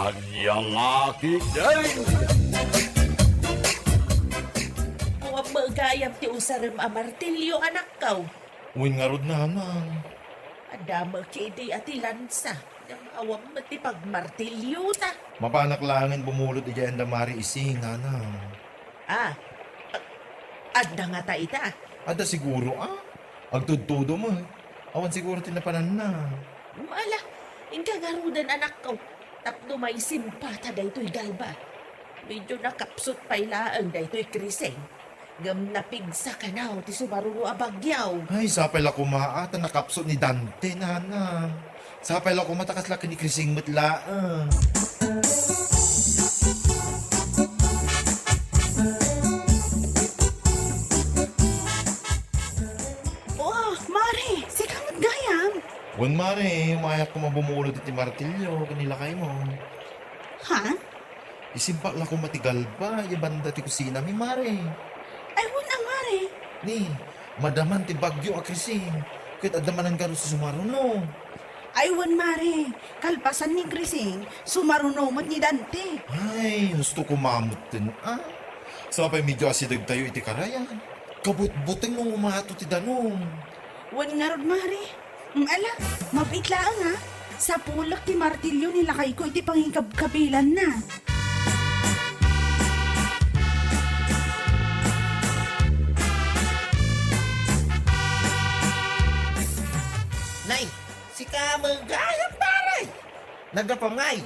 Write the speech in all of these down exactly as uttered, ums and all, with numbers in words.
Ania nga ketdin? Awan met gayam ti usarem a martilio, anakko. Wen ngarud, nanang. Adda met ketdi a ti lansa. Ngem awan met ti pagmartiliota. Mapanak laengen bumulod idiay anda Mare Ising, nanang. Ah, a-, adda ngata ita? Adda siguro, a. Agtudtudo met. Awan siguro ti napananna. Ala, inka ngaruden, anakko. Tapno maisimpata daytoy galba. Medyo nakapsut pay laeng daytoy krising. Ngem napigsa kano ti sumaruno a bagyo. Ay, sapay la koma a ta nakapsut ni Dante, nanang. Sapay la koma ta kasla ken ni Krising met laeng. Oh, Mare, sika met gayam? Wen, Mare, umayak koma bumulod iti martilio ken ni lakaymo. Ha? Isimpak la koma ti galba idiay banda ti kusinami, Mare. Ay, wen a, Mare. Ni, madaman ti bagyo a Krising, ket adda manen ngarud sumaruno. Ay, wen, Mare. Kalpasan ni Krising, sumaruno met ni Dante. Ay, husto koma metten, a. Sapay medyo asidegtayo iti karayan. Kabutbuteng no umato ti danum. Wen ngarud, Mare. Mm, ala, mabiit laeng, a. Sapulek ti martilio ni lakayko iti pangikabkabilanna. Nay, sika met gayam, pare. Naggapuam ngay.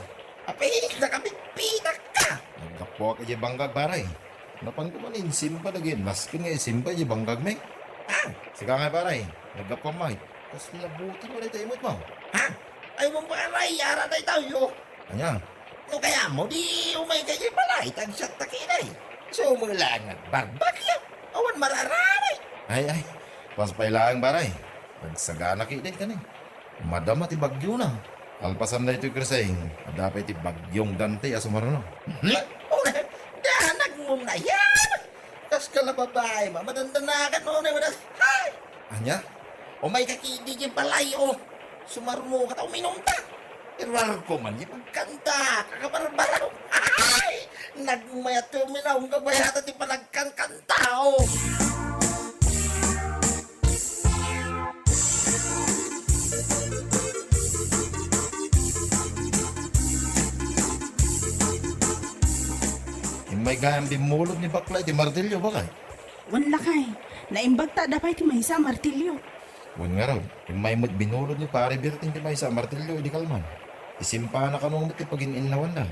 Apay, nakapitpitakka. Naggapuak idiay bangkag, pare. Napanko man insimpa dagiti nasken nga isimpa idiay bangkagmi. Ha? Sika ngay, pare. Naggapuam ngay. Kasla buti mo dayta imutmo. Ha? Ay, wen, pare, ara daytayo. Ania? No kayatmo, di umayka idiay balay, ta agsiatta ketdi. Isu met laeng nga agbagbagyam. Awan marararay. Ay, ay. Pas pay laeng, pare. Nagsagana ketdi kani. Madama ti bagyona. Kalpasan daytoy Krising, adda pay ti bagyong Dante a sumaruno. Hmm? Danagmom nayan! Kaskala babai, mamadandanakan mo na, madas-, hay! Ania? Umayka ketdi idiay balay, o. Sumarunoka ta uminumta. Iruarko man idiay pagkanta, kakabarbaro. Ay! Nagmayat ti uminaw, kabayatan ti panagkankanta, o. Immay gayam bimmulod ni bakla iti martilio, bakay? Wen, lakay. Naimbag ta adda pay ti maysa a martilio. Wen ngarud, immay met binulod ni Pare Berting ti maysa a martilio idi kalman. Isimpana kano met ti pagin-innawanna.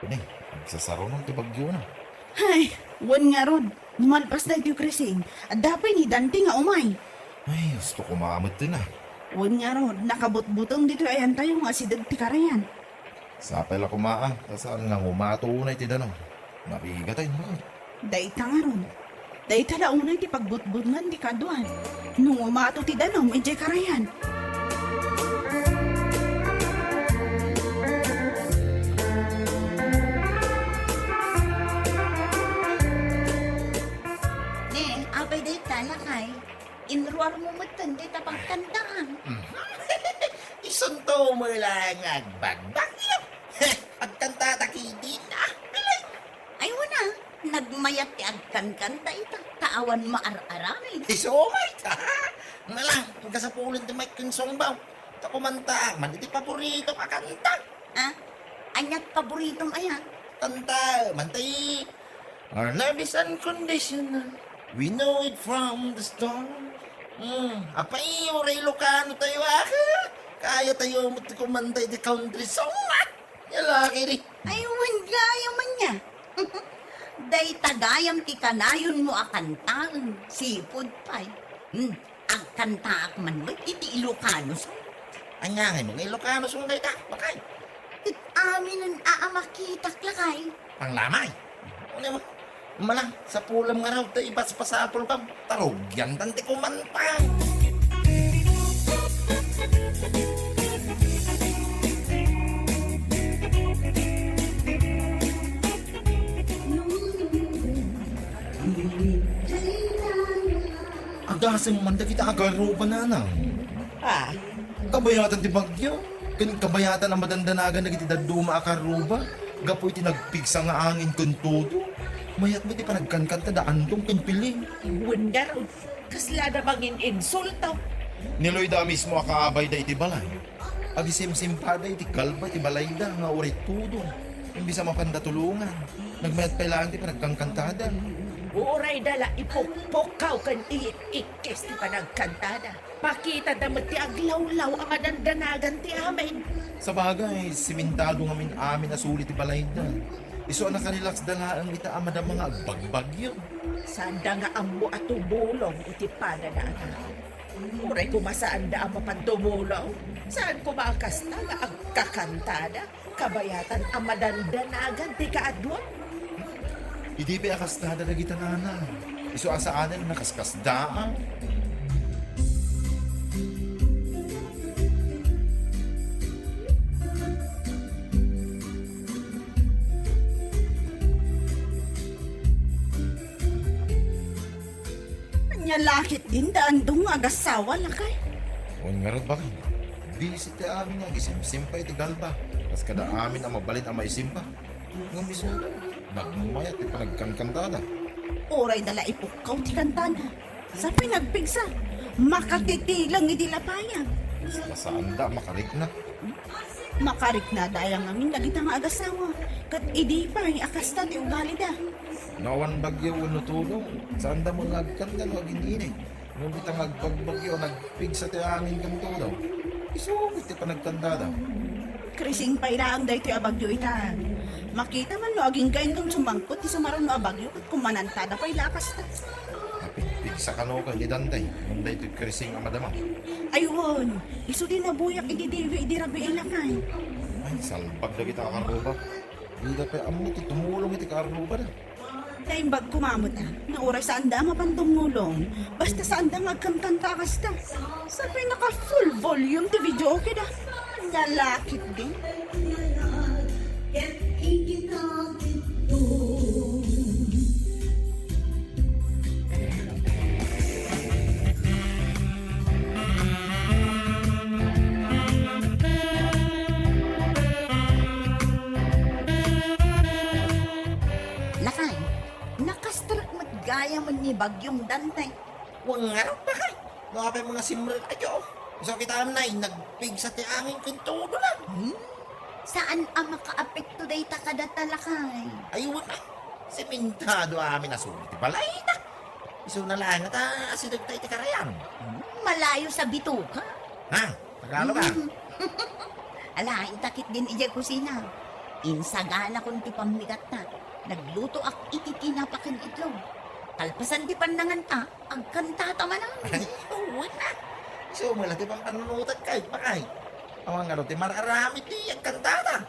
Wen, agsasarunon ti bagyona. Hay, wen ngarud, no malpas daytoy Krising, adda pay ni Dante nga umay. Ay, husto koma metten a. Wen ngarud, nakabutbuteng ditoy ayantayo nga asideg ti karayan. Sapay la koma a, ta saan nga umato unay ti danum. Napigatay, ngarud. Dayta ngarud. Dayta la unay ti pagbutbutngan ti kaaduan. No umato ti danum idiay karayan. Ne, apay dayta, lakay? Inruarmo metten dayta pagkantaan. Isunto met laeng nga agbagbagyo. Agkantata ketdin, a. Ay, wen a, nagmayat ti agkankanta ita, ta awan maar-aramid. Isu met. Ala, agkasapulen ti mic ken songbaw. Ta kumantaak man iti paboritok a kanta. A? Ania ti paboritom aya? Kanta, man ti Our love is unconditional. We know it from the start. Hmm, apay, uray Ilocano tayo, a. Kayatayo met ti kumanta iti country song, a. Nia la ketdi. Ay, wen gayam ania. Dayta gayam ti kanayonmo a kantaen, sipud pay. Hmm, agkantaak man met iti Ilocano song. Ania ngay nga Ilocano song dayta, bakay? Ket aminen a, a makitak, lakay. Panglamay. Ania mo? Mala, sapulem ngarud ta ipaspasapulkam, ta rugiantan ti kumanta. Agasem man dagiti agaruba, nanang. A? Kabayatan ti bagyo. Ken kabayatan a madandanagan dagiti dadduma a karruba gapu iti nagpigsa nga angin ken todo. Mayat met ti panagkankantada Andong ken Piling. Wen ngarud, kasla da mangin-insulto. Ni Loida a mismo a kaabayda iti balay. Agisimsimpada iti galba ti balayda nga uray todo. Imbes a mapanda tulongan, nagmayat pay laeng ti panagkankantada. Uray da la ipukpukkaw ken iik-ikkis ti panagkantada. Pakitada met ti aglawlaw a madandanagan ti amin. Sabagay, simentado ngamin amin a suli ti balayda. Isu a nakarelaxda laeng ita a madama nga agbagbagyo. Saanda nga ammo a tumulong iti pananaatao. Uray koma saanda a mapan tumulong, saan koma a kasta nga agkakantada. Kabayatan a madandanagan ti kaaduan. Idi pay a kastada dagita nana, isu a saanen a nakaskasdaan. Ania la ketdin da Andong nga agassawa, lakay? Wen ngarud, baket. Busy ti amin nga agisimsim pay iti galba. Kas kada amin a mabalin a maisimba. Ngem isu, nagmayat ti panagkankantada. Uray da la ipukkaw ti kantada. Sa pinagpigsa, makatitileng iti lapayag. Saan da makarikna? Makariknada aya ngamin dagita nga agassawa, ket idi pay a kasta ti ugalida. No awan bagyo wenno todo, saanda met nga agkankan no agin-init. Ngem ita nga agbagbagyo, nagpigsa ti angin ken todo. Isu met ti panagkantada. Krising pay laeng daytoy a bagyo ita. Makita man no agingga inton sumangpet ti sumaruno a bagyo ket kumanantada pay la a kasta. Napigpigsa kano ken ni Danday ngem daytoy krising a madama. Ay wen, isu ti nabuyak idi diwi idi rabii, lakay. Ay, salbag dagita a karruba. Dida pay ammo ti tumulong iti karrubada. Naimbag koma met a, no uray saanda a mapan tumulong, basta saanda nga agkankanta a kasta. Sa pinaka full volume ti videoke da. Ania la ketdin. Lakay, nakastrek met gayam ni Bagyong Dante. Wen ngarud, lakay. No apay nga simrek a Dios. Isu kitaem nay, nagpigsa ti angin ken todo na. Hmm? Saan a makaapekto dayta kadata, lakay? Ay, wen, ay. Simentado amin a suli ti balayda. Isuna laeng ta asidegta iti karayan. Hmm, malayo sa bituka. Ha? Tagalog, ah? Hmm. Alaen ta ketdin idiay kusina. Insaganakon ti pammigatta. Naglutoak iti tinapa ken itlog. Kalpasan ti pannanganta, agkantata manen. Ay, wen a. Isu met la ti pampanunotko, bakay. Awan ngarud ti mar-aramid ti agkantata.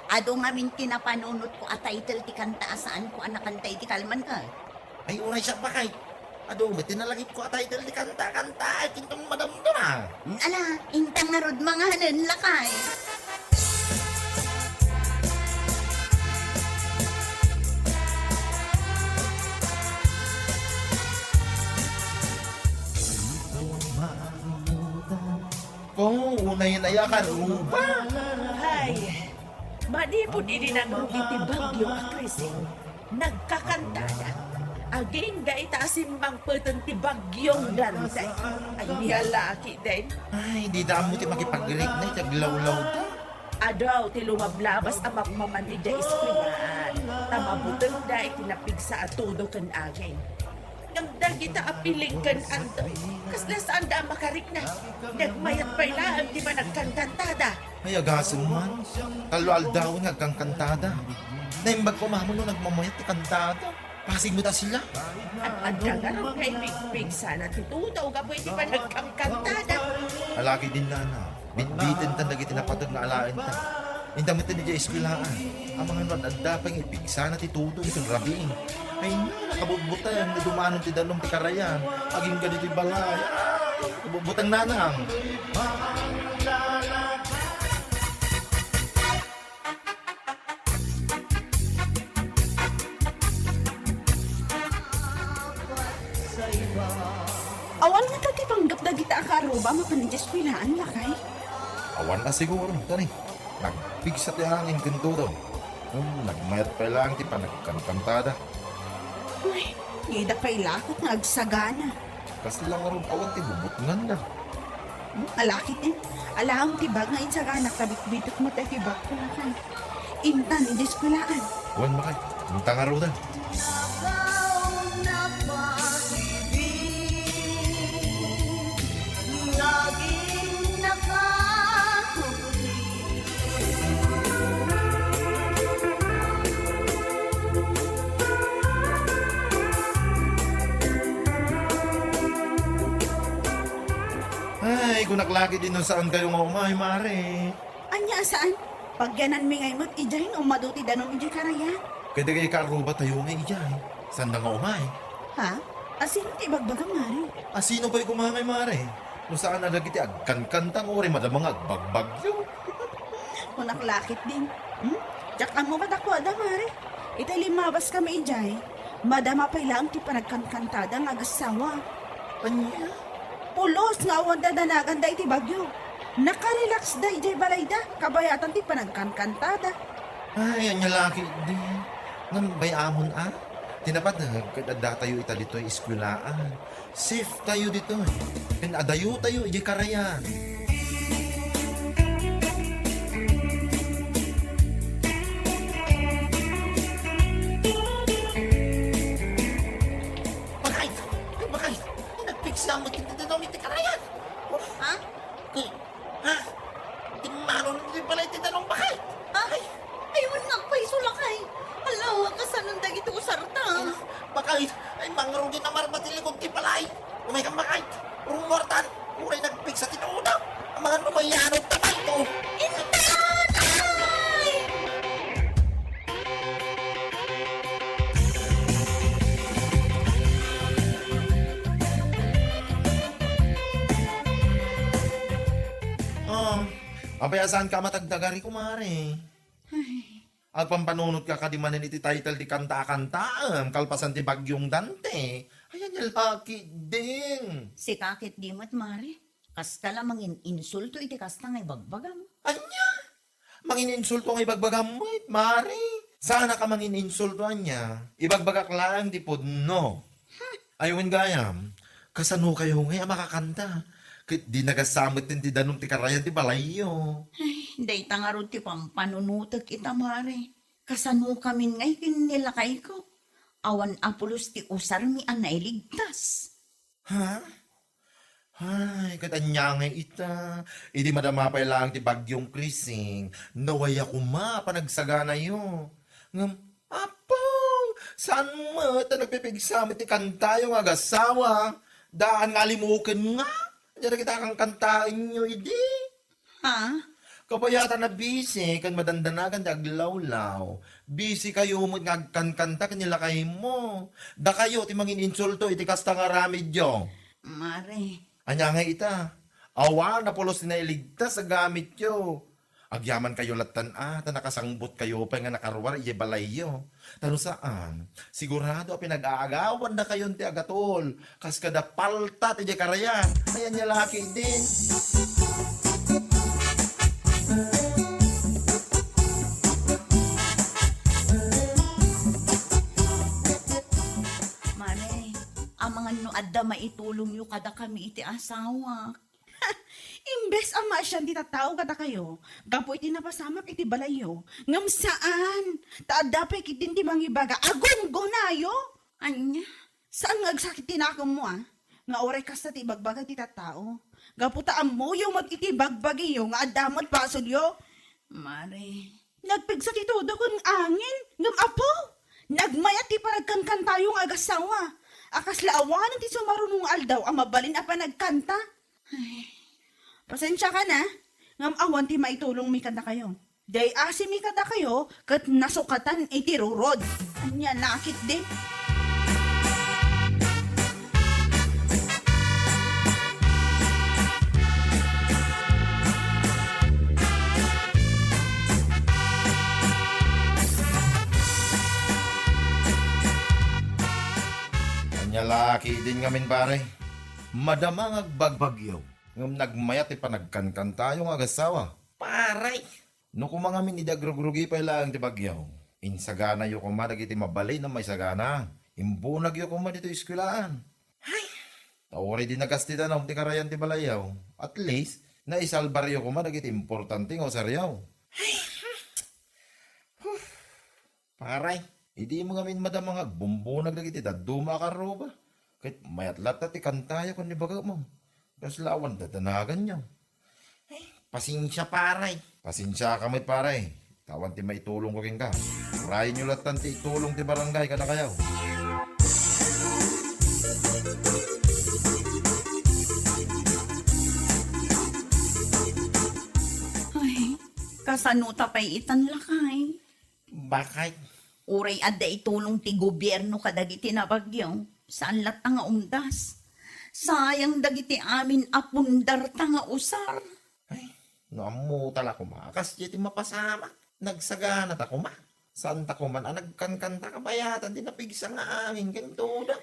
Adu ngamin ti napanunotko a title ti kanta a saanko a nakanta iti kalman, kay. Ay, uray siak, bakay. Adu met ti nalagipko a title ti kanta, kanta, ay, kinton madamdama. Ala, inta ngarud manganen, lakay. Kung unay na ya, karuba. Ay, manipud idi nangrugi ti bagyo a Krising, nagkakantada. Agingga ita a simmangpeten ti bagyong Dante. Ay, nia la ketdin. Ay, dida ammo ti makipagrikna iti aglawlawda. Adu ti lumablabas a mapmapan idiay eskuelaan, ta mabutengda iti napigsa a todo ken angin. Ngem dagita a Piling ken Andong, kasla saanda a makarikna. Nagmayat pay laeng ti panagkankantada. Ay, agasem man. Tallo aldawen nga agkankantada. Naimbag koma no nagmamayat ti kantada. Pasig met a sila. At adda ngarud nga ipigpigsana ti todo gapu iti panagkankantada. Alagi din, nana. Bitbiten tan dagiti napateg nga alaen ta. Inta met idiay eskuelaan. Amangan no ad-adda pay nga ipigsana ti todo isu rabii. Ay, nakabugbuteng no dumanon ti danum ti karayan. Agingga ditoy balay. Ay, nakabugbuteng, nanang. Awan ngata ti panggep dagita a karuba mapan idiay eskuelaan, lakay? Awan a siguro, tani. Nagpigsa ti angin ken Dodo. Hmm, nagmayat pay laeng ti panagkankantada. Ay, ida pay laket nga agsagana. Kasla ngarud awan ti bubutnganna. Hmm, alakit, eh. Alaem ti bag nga insaganak ta bitbitok met ti bag ko, lakay. Intan, idiay eskuelaan. Wen, makay. Intan ngaruden. Naging nakakukuli. Ay, kunak lakit, no saan kayo nga umay, mare? Ania a saan? Pagyananmi ngay met idiay no umadu ti danum idiay karayan. Kay dagiti kaarrubatayo nga idiay, saanda nga umay. Ha? Asino ti ibagbagam, mare? Asino pay koma ngay, mare? No saan a dagiti agkankanta nga uray madama nga agbagbagyo. Kunak lakit din. Hmm? Diak ammo kadakuada, mare. Itay limmabaskami idiay, madama pay laeng ti panagkankantada nga agassawa. Ania? Pulos nga awan dadanaganda iti bagyo. Nakarelaxda idiay balayda, kabayatan ti panagkankantada. Ay, ania lakit di. Ngem bay-amon a? Ti napateg ket addatayo ita ditoy eskuelaan. Safe tayo ditoy. Ken adayo tayo idiay karayan. Bakay! Ay, bakay! Ay, nagpigsa met ti danum iti karayan! Ha? Ay, ha? Ti manon ti balay ti danum, bakay! Ha? Ay, ay, wen nga agpayso, lakay! Hala, kasano dagiti usarta? Ay, bakay! Ay, mangrugi na marba ti likod ti balay! Umaykam, bakay! Rumuartan! Uray nagpigsa ti tao! Amangan no mayanod ta pay ko! Intan! Ay! Ah, apay a saanka a matagtagari, kumare? Ay. Agpampanunotka kadi manen iti title ti kanta a kantaem kalpasan ti Bagyong Dante. Ay, ania lakit din. Sika ket di met, mare. Kaska la mangin-insulto iti kasta nga ibagbagam. Ania? Mangin-insulto nga ibagbagam met, mare? Saanka mangin-insulto, ania? Ibagbagak laeng ti pudno. Ay, wen gayam, kasano kayo ngay a makakanta? Ket di nagasa met ti danum ti karayan ti balayyo. Ay, dayta ngarud ti pampanunotek ita, mare. Kasano kamin ngay ken ni lakayko? Awan a pulos ti usarmi a nailigtas. Ha? Ay, ket ania ngay ita? Idi madama pay laeng ti Bagyong Krising, nawayaw koma a panagsaganayo. Ngem, Apo! Saan met a nagpipigsa met ti kantayo nga agassawa? Daan nga alimuken nga? Ania dagita a kankantaenyo idi? Ha? Kabayatan a busy ken madandanagan ti aglawlaw. Busy kayo met nga agkankanta ken ni lakaymo. Dakayo ti mangin-insulto iti kasta nga aramidyo. Mare. Ania ngay ita? Awan a pulos ti nailigtas a gamityo. Agyaman kayo lattan a, ta nakasangbot kayo pay nga nakaruar idiay balayyo. Ta no saan, sigurado a pinag-aagawandakayon ti agatol, kas kada palta ti diay karayan. Ay, ania lakit din. Mare, amangan no adda maitulongyo kadakami iti asawak. Imbes a maasian ti tattao kadakayo, gapu iti napasamak iti balayyo, ngem saan, ta adda pay ketdin ti mangibaga a gunggonayo. Ania? Saan nga agsakit ti nakemmo, a? Nga uray kasta ti ibagbaga ti tattao. Gapu ta ammoyo met iti bagbagiyo nga adda met basolyo. Mare. Nagpigsa ti tudo ken angin, ngem apo, nagmayat ti panagkankantayo nga agassawa. A kasla awanen ti sumaruno nga aldaw a mabalin a panagkanta. Ay, pasensiakan a, ngem awan ti maitulongmi kadakayo. Diay asimi kadakayo ket nasukatan iti rurod. Ania lakit di? Ania lakit din ngamin, pare? Madama nga agbagbagyo. Ngem nagmayat ti panagkankantayo nga agassawa. Paray! No koma ngamin idi agrugrugi pay laeng ti bagyo, insaganayo koma dagiti mabalin a maisagana. Imbunagyo koma ditoy eskuelaan. Ay! Ta uray di nagas ti danum ti karayan ti balayyo, at least, naisalbaryo koma dagiti importante nga usaryo. Ay! Huh! Paray, idi mo ngamin madama nga agbumbunag dagiti dadduma a karruba, ket mayat latta ti kantayo ken ni bagam. Kasla awan dadanaganyo. Ay, pasensia, paray. Pasensiaka met, paray. Ta awan ti maitulongko kenka. Urayenyo lattan ti itulong ti barangay kadakayo. Ay, kasano ta pay itan, lakay? Bakay. Uray adda itulong ti gobierno kadagiti nabagyo, saan latta nga umdas. Sayang dagiti amin a pundarta nga usar. Ay, no ammota la koma, kas diay ti mapasamak. Nagsagana ta koma. Saan ta koma a nagkankanta kabayatan ti napigsa nga angin ken tuda.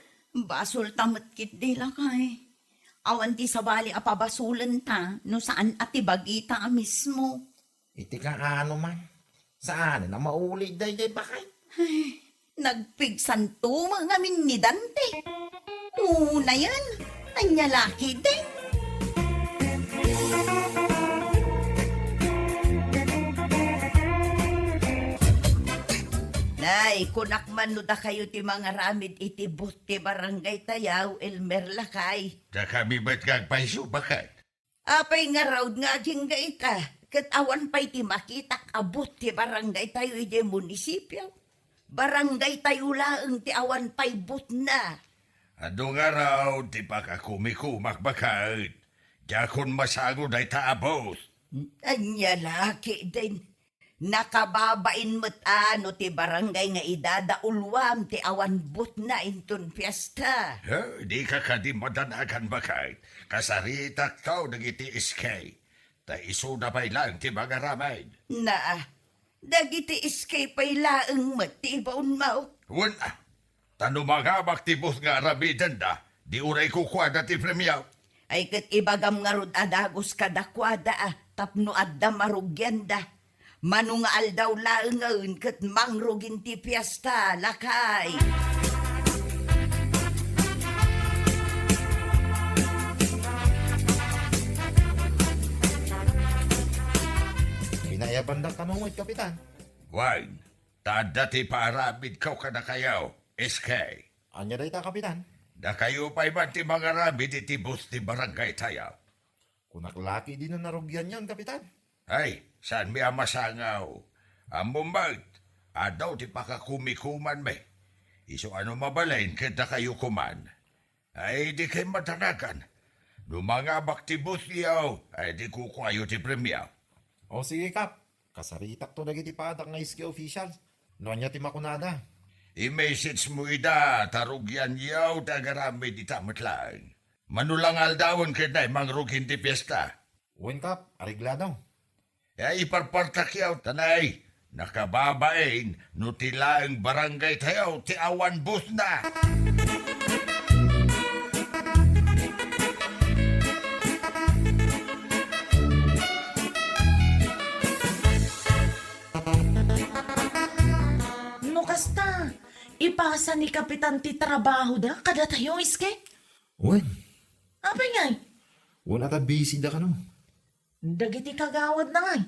Basol ta met ketdi, lakay. Awan ti sabali a pabasolenta no saan a ti bagita a mismo. Iti kaano man, saanen a mauli daydiay bakay. Ay, nagpigsanto met ngamin ni Dante. Unayen, ania la ketdi? Nay, kunak man no dakayo ti mangaramid iti booth ti barangay tayo, Elmer, lakay. Dakami met nga agpayso, bakay. Apay ngarud nga agingga ita, ket awan pay ti makitak a booth ti barangay tayo idiay munisipio? Barangay tayo laeng ti awan pay boothna. Adu ngarud ti pakakumikumak, baket. Diakon masango dayta a booth. Ania la ketdin? Nakababain met a no ti barangay nga idadauluam ti awan boothna inton fiesta. He, dika kadi madanagan, baket. Kasaritakto dagiti S K. Ta isuna pay laeng ti mangaramid. Na, dagiti S K pay laeng met ti ibaonmo. Wen, a, Ta no mangabak ti booth nga aramidenda, di uray kukuada ti premio. Ay ket ibagam ngarud a dagus kadakuada a tapno adda marugianda. Mano nga aldaw laengen ket mangrugin ti fiesta, lakay. Pinayabandak kano met, Kapitan. Wen, ta adda ti paaramidko kadakayo, S K. Ania dayta, Kapitan? Dakayo pay man ti mangaramid iti booth ti barangay tayo. Kunak la ketdi no narugianyon, Kapitan. Ay, saanmi a masango. Ammom met, adu ti pakakumikumanmi. Isu a no mabalin ket dakayo koman. Ay, dikay madanagan. No mangabak ti boothyo, ay, di kukuayo ti premio. O, sige, Kap. Kasaritakto dagiti padak nga S K officials. No ania ti makunada? I-messagemo ida ta rugianyo ti agaramid ita met laeng. Mano la nga aldawen ketdi mangrugin ti fiesta. Wen, Kap, areglado. Ya, iparpartakyo, ta nay, nakababain no ti laeng barangay tayo ti awan boothna. No kasta, ipasa ni Kapitan ti trabahoda kadatayo, S K? Wen. Apay ngay? Wen, a ta busy da kano. Dagiti kagawad na ngay.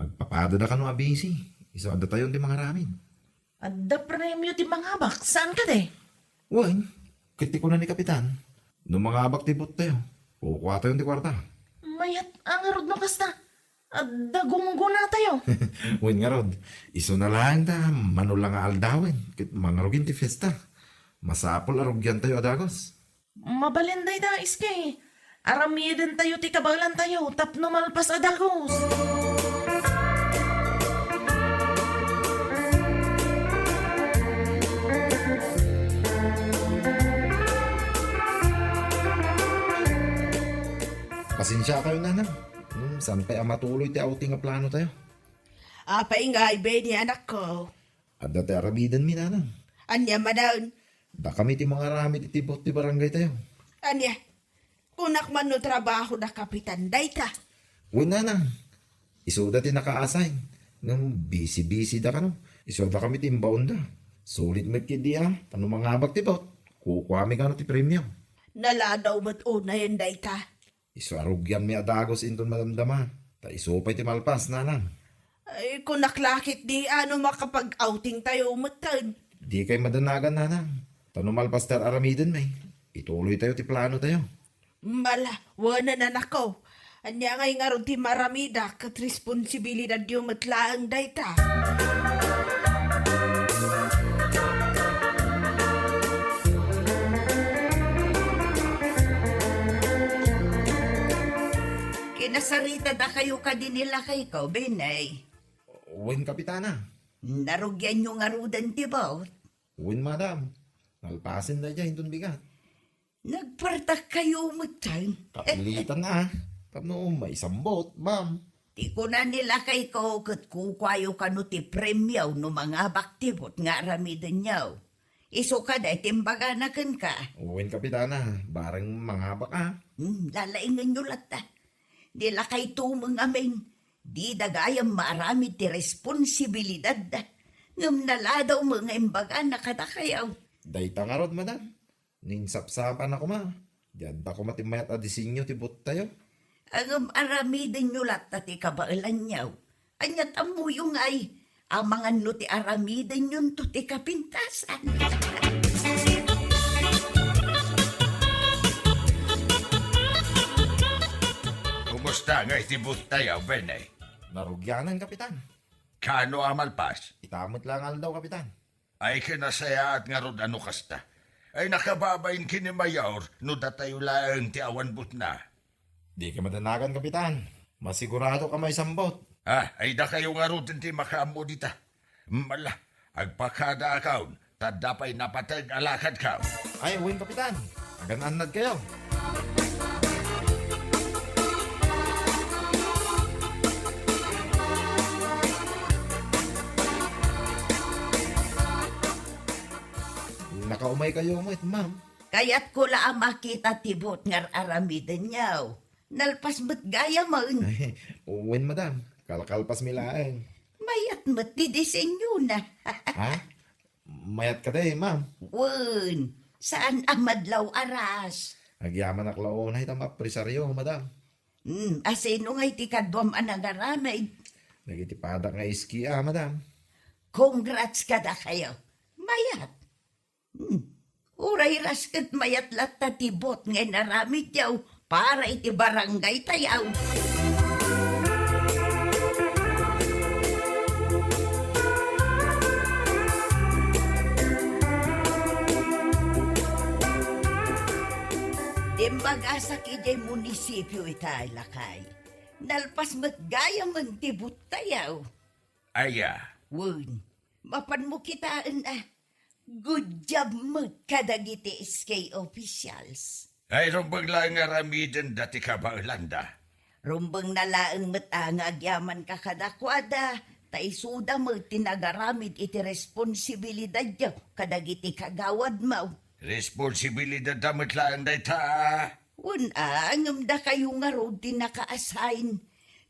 Agpapadada kano a busy. Isu adda tayon ti mangaramid. Adda premio ti mangabak. Saan kadi? Wen, ket ti kuna ni Kapitan, no mangabak ti booth tayo, kukua tayon ti kuarta. Mayat a ngarud no kasta. Adda gunggona tayo. Wen ngarud, isu na laeng ta, mano la nga aldawen, ket mangrugin ti fiesta. Masapul a rugian tayo a dagus. Mabalin dayta, S K. Aramiden tayo ti kabaelan tayo tapno malpas a dagus. Pasensia kayo, Nanang. Hmm, saan pay a matuloy ti outing a plano tayo? Apay nga, Benny, anakko? Adda ti aramidenmi, Nanang. Ania manen? Dakami ti mangaramid iti booth ti barangay tayo. Ania? Kunak man no trabaho da kapitan dayta. Wen, nanang. Isuda ti naka-assign. Ngem bisi-bisi da kano. Isuda kami ti imbaonda. Sulit met ketdi a, ta no mangabak ti bot, kukuami kano ti premio. Naladaw met unayen dayta. Isu a rugianmi a dagus inton madamdama. Ta isu pay ti malpas, nanang. Ay, kunak la ketdi a no makapag-outing tayo metten. Dikay madanagan, nanang. Ta no malpas ti ar-aramidenmi, ituloy tayo ti plano tayo. Mala, wen, nanako. Ania ngay ngarud ti maramida ket responsibilidadyo met laeng dayta? Kinasaritadakayo kadi ni lakayko, Benay? Wen, Kapitana. Narugianyo ngaruden ti bot? Wen, madam. Nalpasen daydiay inton bigat. Nagpartakkayo metten. Kapilitan a. Tapno maisambot, ma'am. Ti kuna ni lakayko ket kukuayo kano ti premio no mangabak ti bot nga aramidenyo. Isu kadi ti imbagana kenka? Wen, Kapitana, bareng mangabak a. Hmm, lalaingenyo latta. Ni lakayto met ngamin, dida gayam maaramid ti responsibilidadda. Ngem naladaw met nga imbagana kadakayo. Dayta ngarud, madam. Ninsapsapan a koma. Di adda koma ti mayat a disenyo ti bottayo. Ngem aramidenyo latta ti kabaelanyo. Ania ti ammoyo ngay, amangan no ti aramidenyonto ti kapintasan. Kumusta ngay ti bottayo, Benay? Narugianan, Kapitan. Kano a malpas? Ita met la nga aldaw, Kapitan. Ay, kinasayaat ngarud a no kasta. Ay, nakababain ken ni Mayor no datayo laeng ti awan botna. Dika madanagan, Kapitan. Masiguradok a maisambot. Ah, ay, dakayo ngaruden ti makaammo dita. Mala, agpakadaakon, ta adda pay napateg a lakadko. Ay, wen, Kapitan. Agan-annadkayo. Nakaumaykayo met, ma'am. Kayatko la a makita ti bot nga ar-aramidenyo. Nalpas met gayamen. Wen, madam. Kalkalpasmi laeng. Mayat met ti disenyona. Ha? Mayat kadi, ma'am? Wen, saan a madlaw a ras. Agyamanak la unay ta maapresaryo, madam. Hmm, asino ngay ti kaduam a nangaramid? Dagiti padak nga iski a, madam. Congrats kadakayo. Mayat. Hmm. Uray ras ket mayat latta ti bot nga inaramidyo para iti barangay tayo. Dimbagasak idiay munisipio itay, lakay. Nalpas met gayamen ti bot tayo. Aya? Wen, mapanmo kitaen a, good job met kadagiti S K officials. Ay, rumbeng laeng nga aramiden dati kabaelanda. Rumbeng na laeng met a nga agyamanka kadakuada, ta isuda met ti nagaramid iti responsibilidadyo kadagiti kagawadmo. Responsibilidadda met laeng dayta. Wen a, ngem dakayo ngarud ti naka-assign.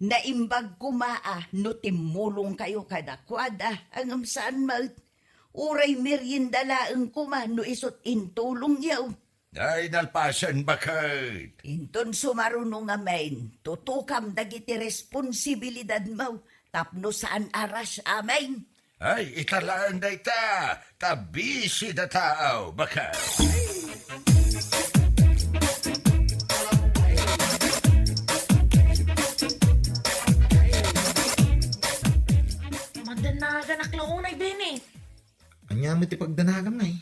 Naimbag koma a no timmulongkayo kadakuada, ngem saan met. Uray merienda laeng koma no isut' intulongyo. Ay, nalpasen, baket. Inton sumaruno ngamin, tutukam dagiti responsibilidadmo tapno saan a ras amin. Ay, ita laeng dayta, ta bisi da tao, baket. Madanaganak la unay, Benny. Ania met ti pagdanagam, nay?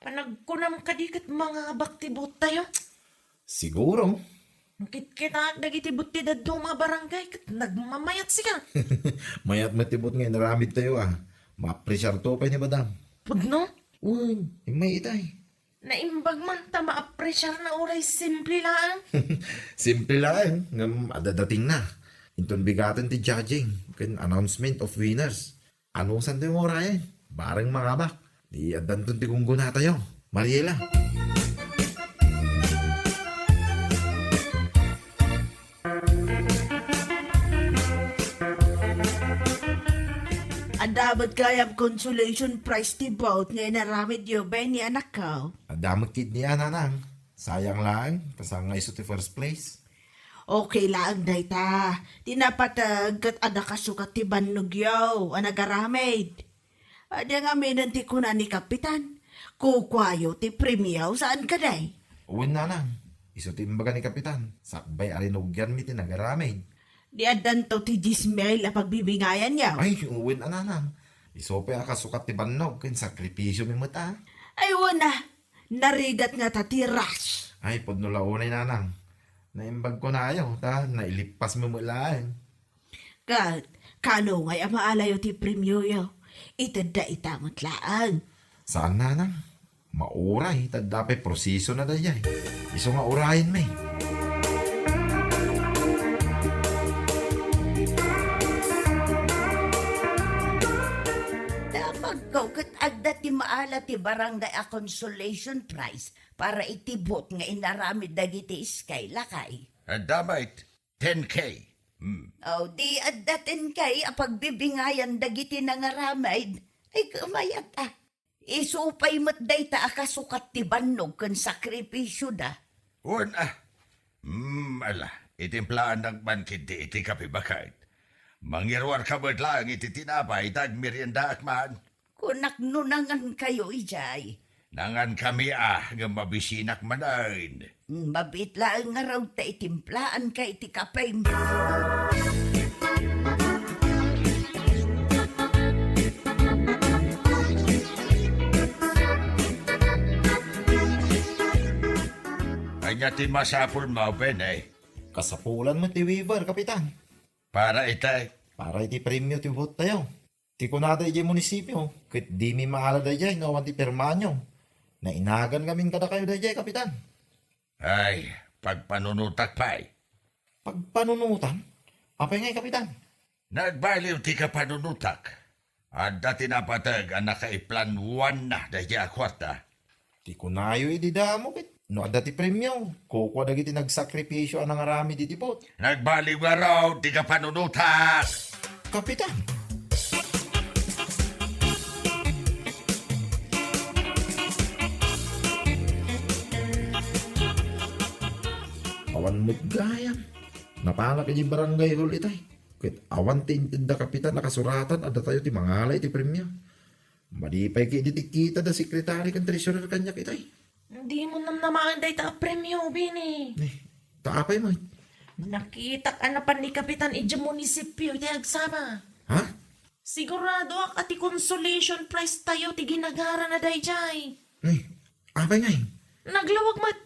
Panagkunam kadi ket mangabak ti bot tayo? Siguro. Kitkitaak dagiti bot ti dadduma a barangay ket nagmamayat sika. Mayat met ti bot nga inaramid tayo, a. Maapresiarto pay ni madam. Pudno? Wen, immay itay. Naimbag man ta maapresiarna uray simple laeng. Simple laeng, ngem adda datingna. Inton bigaten ti judging ken announcement of winners. Anusanto nga urayen? Bareng mangabak. Di addanton ti gunggonatayo. Mariela. Adda met gayam consolation prize ti boat nga inaramidyo, Benny, anakko? Adda met ketdi a, nanang. Sayang laeng, ta saan nga isu ti first place. Okay laeng dayta. Ti napateg ket adda kasukat ti bannogyo a nagaramid. Adi ngaminen ti kuna ni Kapitan, kukuayo ti premio, saan kadi? Wen, nanang. Isu ti imbaga ni Kapitan, sakbay a rinugianmi ti nagaramid. Di addanto ti dies mil a pagbibingayanyo? Ay, wen a, nanang. Isu pay a kasukat ti bannog ken sakripisiomi met a. Ay, wen a. Narigat ngata ti rush. Ay, pudno la unay, nanang. Naimbag kunayo, ta nailippasmi met laeng. Ket, kano ngay a maalayo ti premioyo? Itedda ita met laeng. Saan, nanang. Mauray, ta adda pay prosesona daydiay. Isu nga urayenmi. Damagko ket adda ti maala ti barangay a consolation prize para iti boat nga inaramid dagiti iskay, lakay. Adda met. Ten K. Hmm. O, di adda ten K a pagbibingayan dagiti nangaramid. Ay, kumayat a. Isu pay met dayta a kasukat ti bannog ken sakripisioda. Wen a. Hmm, ala, itimplaannak man ketdi iti kape, baket. Mangiruarka met laeng iti tinapay ta agmeriendaak man. Kunak no nangankayo idiay. Nangankami a, ngem mabisinak manen. Mabiit laeng ngarud ta itimplaanka iti kapem. Ania ti masapulmo, Benny? Kasapulan met ti waiver, Kapitan. Para iti? Para iti premio ti boattayo. Ti kunada idiay munisipio, ket dimi maala daydiay no awan ti pirmaanyo. Nainagan ngamin kadakayo daydiay, Kapitan. Ay, pagpanunotak pay. Pagpanunotan? Apay ngay, Kapitan? Nagbaliw ti kapanunotak. Adda ti napateg a nakaiplanwanna daydiay a kuarta. Ti kunayo idi damo ket no adda ti premio, kukua dagiti nagsakripisio a nangaramid iti boat. Nagbaliw ngarud ti kapanunotak! Kapitan! Awan met gayam. Napanak idiay barangay hall itay. Ket awan ti intedda, Kapitan, a kasuratan a datayo ti mangala iti premio. Madi pay ketdi ti kita da sekretary ken treasurer kaniak itay. Dimo namnamaen dayta a premio, Bini. Eh, ta apay met? Nakitak a napan ni Kapitan idiay munisipio iti agsama. Ha? Siguradoak a ti consolation prize tayo ti ginagarana daydiay. Eh, apay ngay? Naglawag met.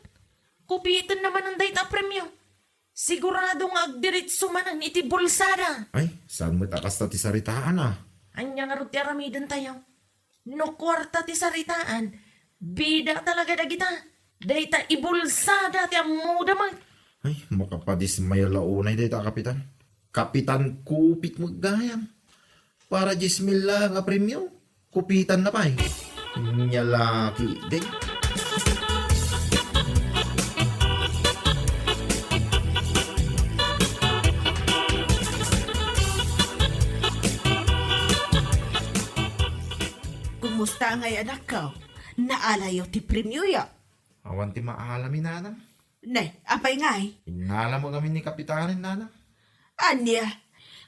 Kupiten na manen dayta a premio. Sigurado nga agdiretso manen iti bulsada. Ay, saan met a kasta ti saritaan a? Ania ngarud ti aramidentayo? No kuarta ti saritaan, bida talaga dagita. Dayta ibulsada ti ammoda met. Ay, makapadismaya la unay dayta a kapitan. Kapitan Kupit met gayam. Para dies mil laeng a premio, kupitanna pay. Nia la ketdi. Kumusta ngay, anakko? Naalayo ti premioyo? Awan ti maala mi, nanang. Ne, apay ngay? Innalam ngamin ni Kapitanen, nanang. Ania,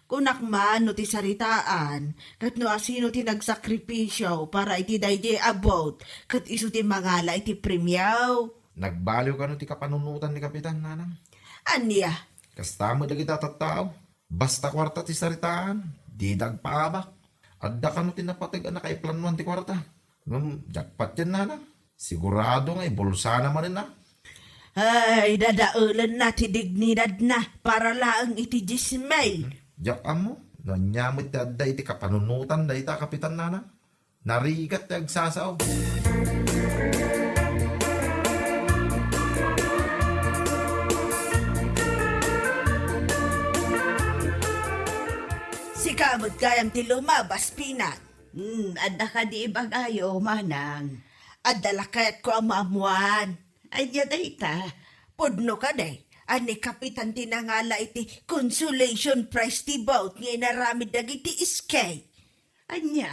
kunak man no ti saritaan, ket no asino ti nagsakripisio para iti daydi a boat, ket isu ti mangala iti premio. Nagbaliw kano ti kapanunotan ni Kapitan, nanang? Ania? Kasta met dagiti tattao. Basta kuarta ti saritaan, dida agpaabak. Adda kano ti napateg a nakaiplanwan ti kuarta? Ngem, jackpot yan, nanang. Sigurado nga ibulsana manen a. Ay, dadaelenna ti dignidadna para laeng iti dies mil. Diak ammo, no ania met ti adda iti kapanunotan dayta a kapitan, nanang. Narigat ti agsasao. Sika met gayam ti lumabas, Pinang. Hmm, adda kadi ibagayo, manang? Adda la kayatko a maammuan. Ania dayta? Pudno kadi a ni Kapitan ti nangala iti consolation prize ti boat nga inaramid dagiti iskay. Ania?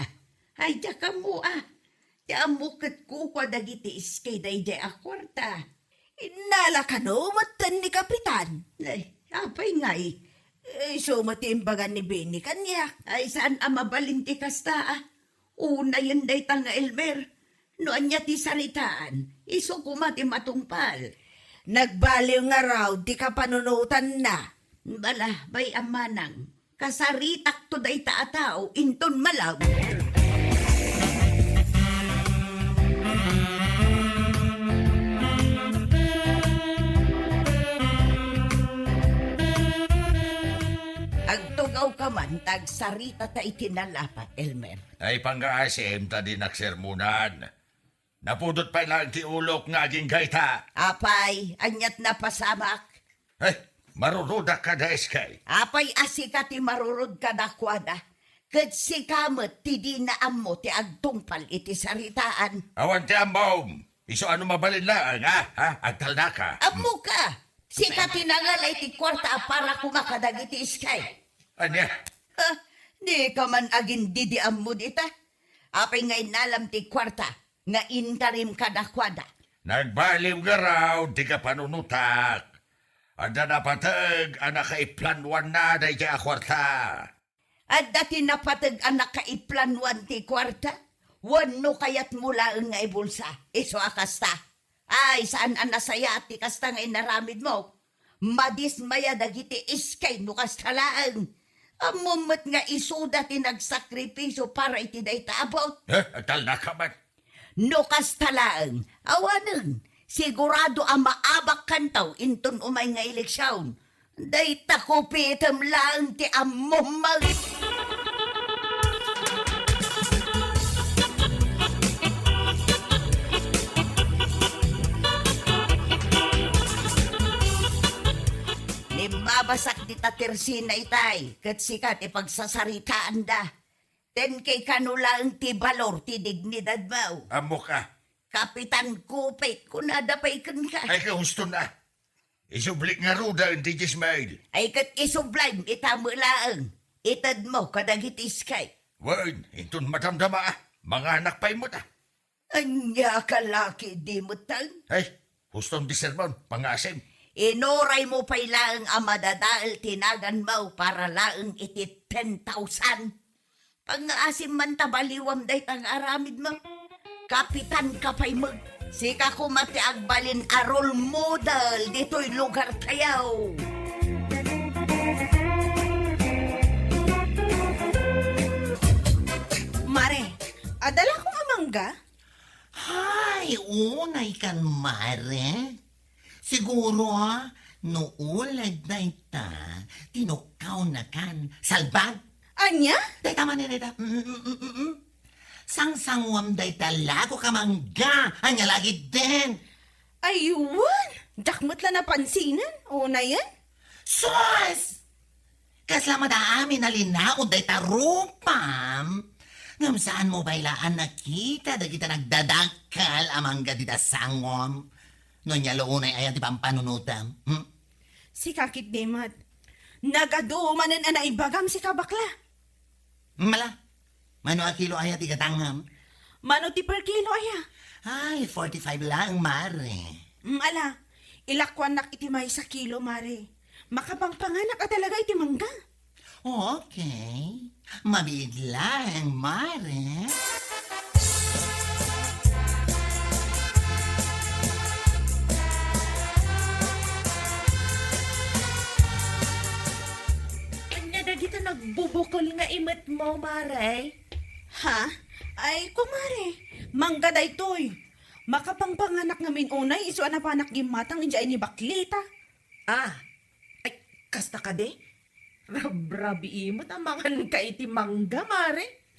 Ay, diak ammo, a. Ti ammok ket kukua dagiti iskay daydiay a kuarta. Innala kano metten ni Kapitan? Ay, apay ngay? Isu met ti imbaga ni Benny kaniak. Ay, saan a mabalin ti kasta, a. Unayen dayta nga Elmer. No ania ti saritaan, isu koma ti matungpal. Nagbaliw ngarud ti kapanunotanna. Bala, bay-am manang, kasaritakto dayta a tao inton malaw. Agtugawka man ta agsaritata iti nalapat, Elmer. Ay, pangngaasim ta dinak sermonan. Napudot pay laeng ti ulok nga agingga ita. Apay, aniat napasamak? Eh, marurodak kada iskay. Apay a sika ti marurod kadakuada, ket sika met ti dina ammo ti agtungpal iti saritaan. Awan ti ammom. Isu a no mabalin laeng, a? Ha? Agtalnaka. Ammoka! Sika ti nangalay ti kuarta a para koma kadagiti iskay. Ania? Ha? Dika man agindidi ammo dita? Apay nga innalam ti kuarta nga intarim kadakuada? Nagbaliw ngarud ti kapanunotak. Adda napateg a nakaiplanuanna daydiay a kuarta. Adda ti napateg a nakaiplanuan ti kuarta? Wenno kayatmo laeng nga ibulsa? Isu a kasta. Ay, saan a nasayaat ti kasta nga inaramidmo. Madismaya dagiti iskay no kasta laeng. Ammom met nga isuda ti nagsakripisio para iti dayta a bout. Eh, agtalnaka man. No kasta laeng, awanen, sigurado a maabak kantaw inton umay nga eleksion. Dayta kupitem laeng ti ammom met. Limmabasak dita tersena itay, ket sika ti pagsasaritaanda. Ten kay kano laeng ti balor ti dignidadmo. Ammok a. Kapitan Kupit, kunada pay kenka. Ay, kahuston a. Isublik ngaruden ti Jismail. Ay, ket isublaymo ita met laeng. Itedmo kadagiti iskay. Wen, inton madamdama a, manganak pay met a. Ania ka laki di metten? Ay, huston ti sermon, pangngaasim. Inuraymo pay laeng a madadael ti naganmo para laeng iti ten thousand. Pangngaasim man ta baliwam dayta nga aramidmo. Kapitan ka pay met. Sika koma ti agbalin a role model ditoy lugartayo. Mare, adda la koma mangga? Hay, unay kan, mare. Siguro, no uleg dayta, tinukawna kan salbag. Ania? Dayta man, dayta. Mm, mm, mm, mm, mm. Sangsanguam dayta lago ka mangga. Ania lagiden? Ay, wen. Diak met la napansinan. Unayen? Sus! Kasla madaamin a linaon dayta rupam. Ngem saanmo pay la a nakita dagita nagdadakkel a mangga dita sangom? No ania la unay aya ti pampanunotam? Hmm? Sika ketdi met. Nagadu manen a naibagam sika, bakla. Mala, mano a kilo aya ti gatangam? Mano ti per kilo aya? Ay, forty-five laeng, mare. Mm, ala, ilakuannak iti maysa kilo, mare. Makapangpanganak a talaga iti mangga. Okay. Mabiit laeng, mare. Ania dagita nagbubukel nga imetmo, mare? Ha? Ay, kumare, mangga daytoy. Makapangpanganak ngamin unay isu a napanak gimmatang idiay ni Baklita. Ah, ay, kasta kadi? Rabrabii met a manganka iti mangga, mare.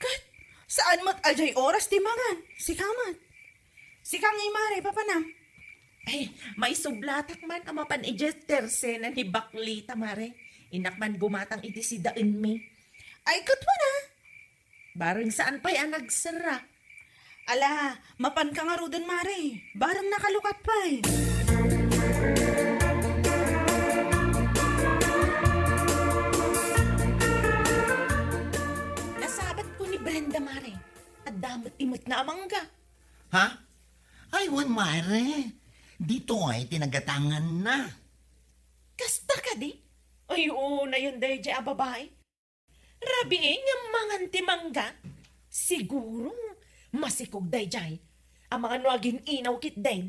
Ket, saan met a diay oras ti mangan? Sika met. Sika ngay, mare, papanam? Ay, maisublatak man a mapan idiay tersena ni Baklita, mare. Innak man gumatang iti sidaenmi. Ay, ket wen a. Bareng saan pay a nagsera. Ala, mapanka ngaruden, mare. Bareng nakalukat pay. Nasabat Mare, adda met ti metna a mangga. Ha? Ay, wen, mare. Ditoy ti nagatanganna. Kasta kadi? Ay, unayen daydiay a babai. Rabii nga mangan ti mangga. Siguro, masikog daydiay. Amangan no agin-inaw ketdin.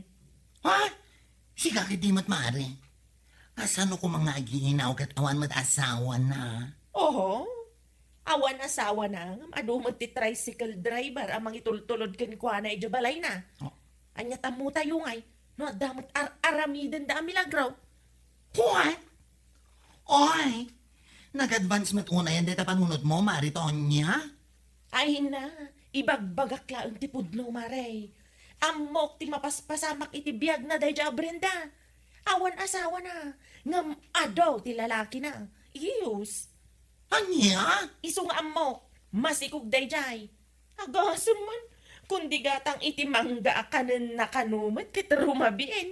Ha? Sika ketdi met, mare. Kasano koma nga agin-inaw ket awan met asawana? Oho. Awan asawana, ngem adu met ti tricycle driver a mangitultulod kenkuana idiay balayna. Oh. Ania tammo tayo ngay, no adda met ar-aramidenda a milagro? What? Oy, nag-advance met unayen dayta panunotmo, Mare Tonya? Ay na, ibagbagak laeng ti pudno, Mare. Ammok ti mapaspasamak iti biagna daydiay a Brenda. Awan asawana, ngem adu ti lalakina. Iyus. Ania? Isu nga ammok, masikog daydiay. Agasem man, kundi gatang iti mangga a kanenna kano met ket rumabiin.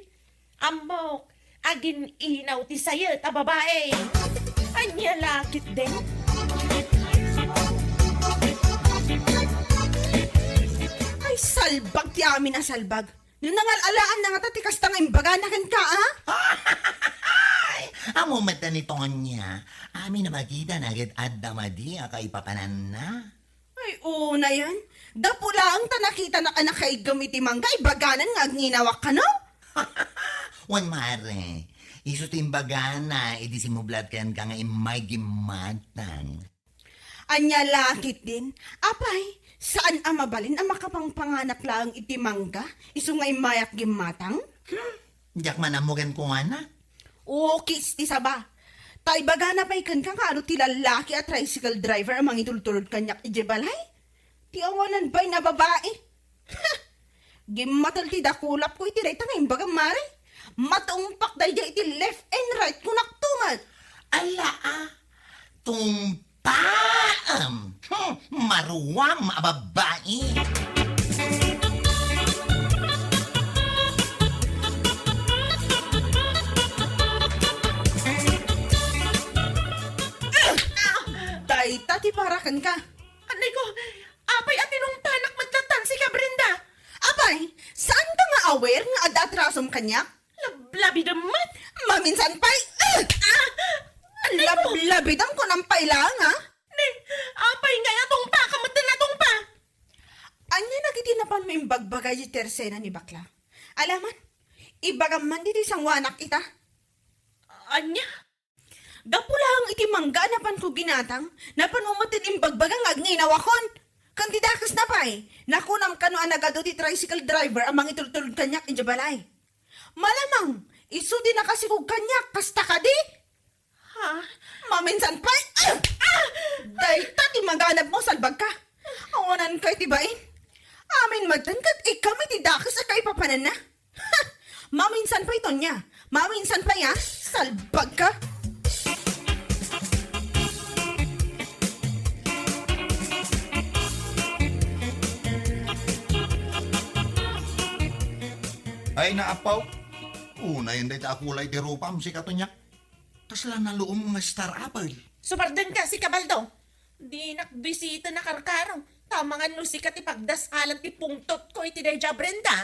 Ammok, agin-inaw ti sayet a babai. Ania la ketdin? Ay, salbag ti amin a salbag. No nangal-alaan na ngata ti kasta nga imbagana kenka, a? Ay, ammo met ni Tonya. Amin a makitana ket adda madi a kaipapananna. Ay, unayen. Gapu laeng ta nakitanak a nakaiggem iti mangga, ibaganan nga agin-inawak kano? Wen, mare, isu ti imbagana idi simmublat kenka nga immay gimmatang. Ania la ketdin? Apay, saan a mabalin a makapangpanganak laeng iti mangga, isu nga immayak gimmatang? Hmm, diak man ammo kenkuana. Ukis ti saba. Ta ibagana pay kenka nga adu ti lallaki a tricycle driver a mangitultulod kaniak idiay balay? Ti awanan pay nga babai. Gimmatel ti dakulapko iti dayta nga imbagam, mare. Matungpak daydiay iti left and right, kunakto met. Ala, a, tungpaam. Hmm, maruam a babai. Dayta ti para kenka. Anay ko, apay a tinungpanak met latta sika, Brenda? Apay, saanka nga aware nga adda atrasom kaniak? Lablabidem met. Maminsan pay, ah! Ah! Anay ko! Lablabidem kunam pay laeng, a? Ne, apay ngay a tungpaka met ti natungpa? Ania dagiti napanmo imbagbaga iti tersena ni bakla? Alaman, ibagam man ditoy sangoanak ita. Ania? Gapu laeng iti mangga a napanko ginatang, napanmo met ti imbagbaga nga agin-inawakon. Ken ti dakesna pay, nakunam kano a nagadu ti tricycle driver a mangitultulod kaniak idiay balay. Malamang, isu ti nakasikog kaniak, kasta kadi? Ha? Maminsan pay, ah! Ah! Dayta ti maganabmo, salbagka. Awananka iti bain. Amin met ket ikam iti dakes a kaipapananna. Ha! Maminsan pay, Tonya. Maminsan pay, a? Salbagka. Ay, naapaw. Unayen dayta a kulay ti rupam, sika, Tonya. Kasla naluom nga star apple. Sumardenka, sika, Baldo. Dinak bisita na karkaro. Ta amangan no sika ti pagdasalan ti pungtotko iti daydiay a Brenda.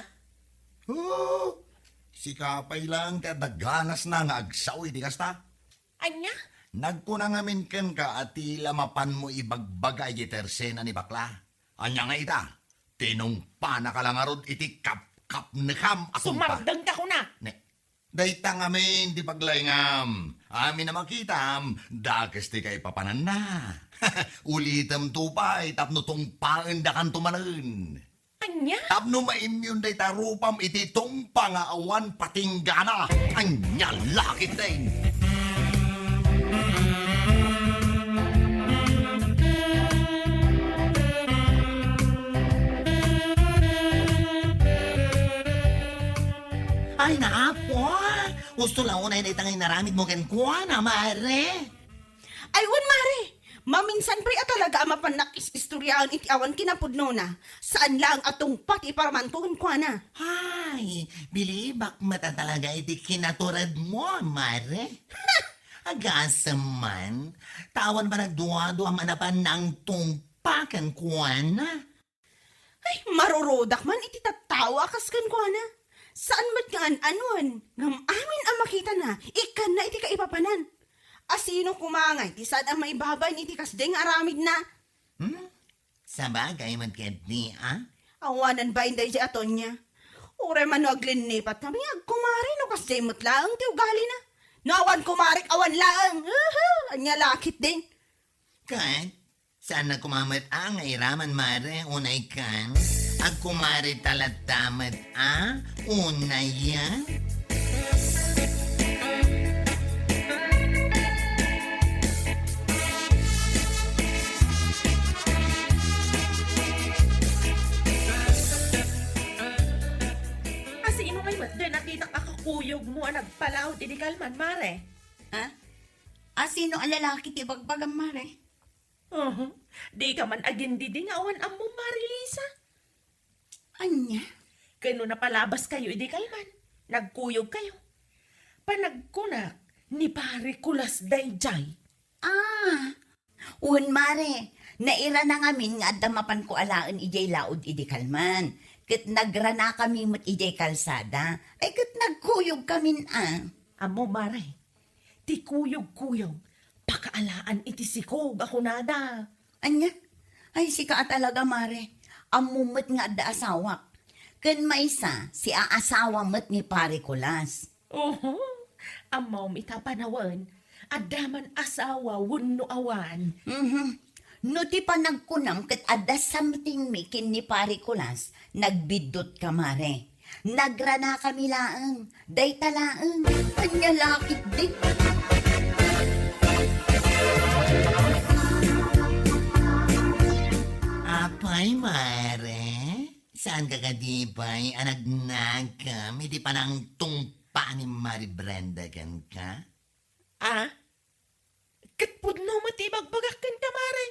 Oh, sika pay laeng ti adda ganasna nga agsao iti kasta. Ania? Nagkuna ngamin kenka a ti la mapanmo ibagbaga iti tersena ni bakla. Ania nga ita? Tinungpanaka la ngarud iti kapkapnekam a tungpa. Sumardengka kuna! Ne, dayta ngamin ti paglaingam. Amin a makitam, dakes ti kaipapananna. Ulitemto pay tapno tungpaendakanto manen. Ania? Tapno maimyon dayta rupam iti tungpa nga awan patinggana. Ania la ketdin? Ay, naapo! Husto la unay dayta nga inaramidmo kenkuana, mare. Ay, wen, mare. Maminsan pay a talaga a mapannak is-istoriaen iti awan kinapudnona. Saan laeng a tungpa ti iparamanko kenkuana. Ay, bilibak met a talaga iti kinaturedmo, mare. Agasem man, ta awan panagduaduam a napan nang tungpa. pa kenkuana. Ay, marurudak man iti tattao a kas kenkuana. Saan met nga an-anuan, ngem amin a makitana, ikkanna iti kaipapanan. A sino koma ngay ti saan a maibabain iti kasdiay nga aramidna? Hmm? Sabagay met ketdi, a? Awanan bain daydiay a Tonia. Uray man no aglinnipat kami, agkumare no kasdiay met laeng ti ugalina. No awan kumarek, awan laeng. Uhu! Ania la ketdin? Ket, saanna koma met a nga iraman, mare, unay kan? Agkumareta latta met a, unay a? A sino ngay met ti nakitak a kakuyogmo a nagpalaod idi kalman, mare? Ha? A sino a lalaki ti bagbagam, mare? Uhu. Dika man agindidi nga awan ammom, Mare Lisa. Ania? Ken no napalabaskayo idi kalman, nagkuyogkayo. Panagkunak, ni Pare Kulas daydiay. Ah, wen, mare, nairana ngamin nga adda mapanko alaen idiay laod idi kalman. Ket nagranakami met idiay kalsada. Ay, ket nagkuyogkamin a. Ammo, mare, ti kuyog-kuyog, pakaalaan iti sikog a kunada. Ania? Ay, sika a talaga, mare. Ammom met nga adda asawak. Ken maysa, siaasawa met ni Pare Kulas. Oho, ammom ita panawen, adda man asawa wenno awan. Mhm. No ti panagkunam ket adda something mi ken ni Pare Kulas, nagbiddutka, mare. Nagranakami laeng, dayta laeng, ania la ketdi. Apay, mare? Saanka kadi pay a nagnakam iti panangtungpa ni Mare Brenda kenka? Ah? Ket pudno met ti ibagbagak kenka, mare.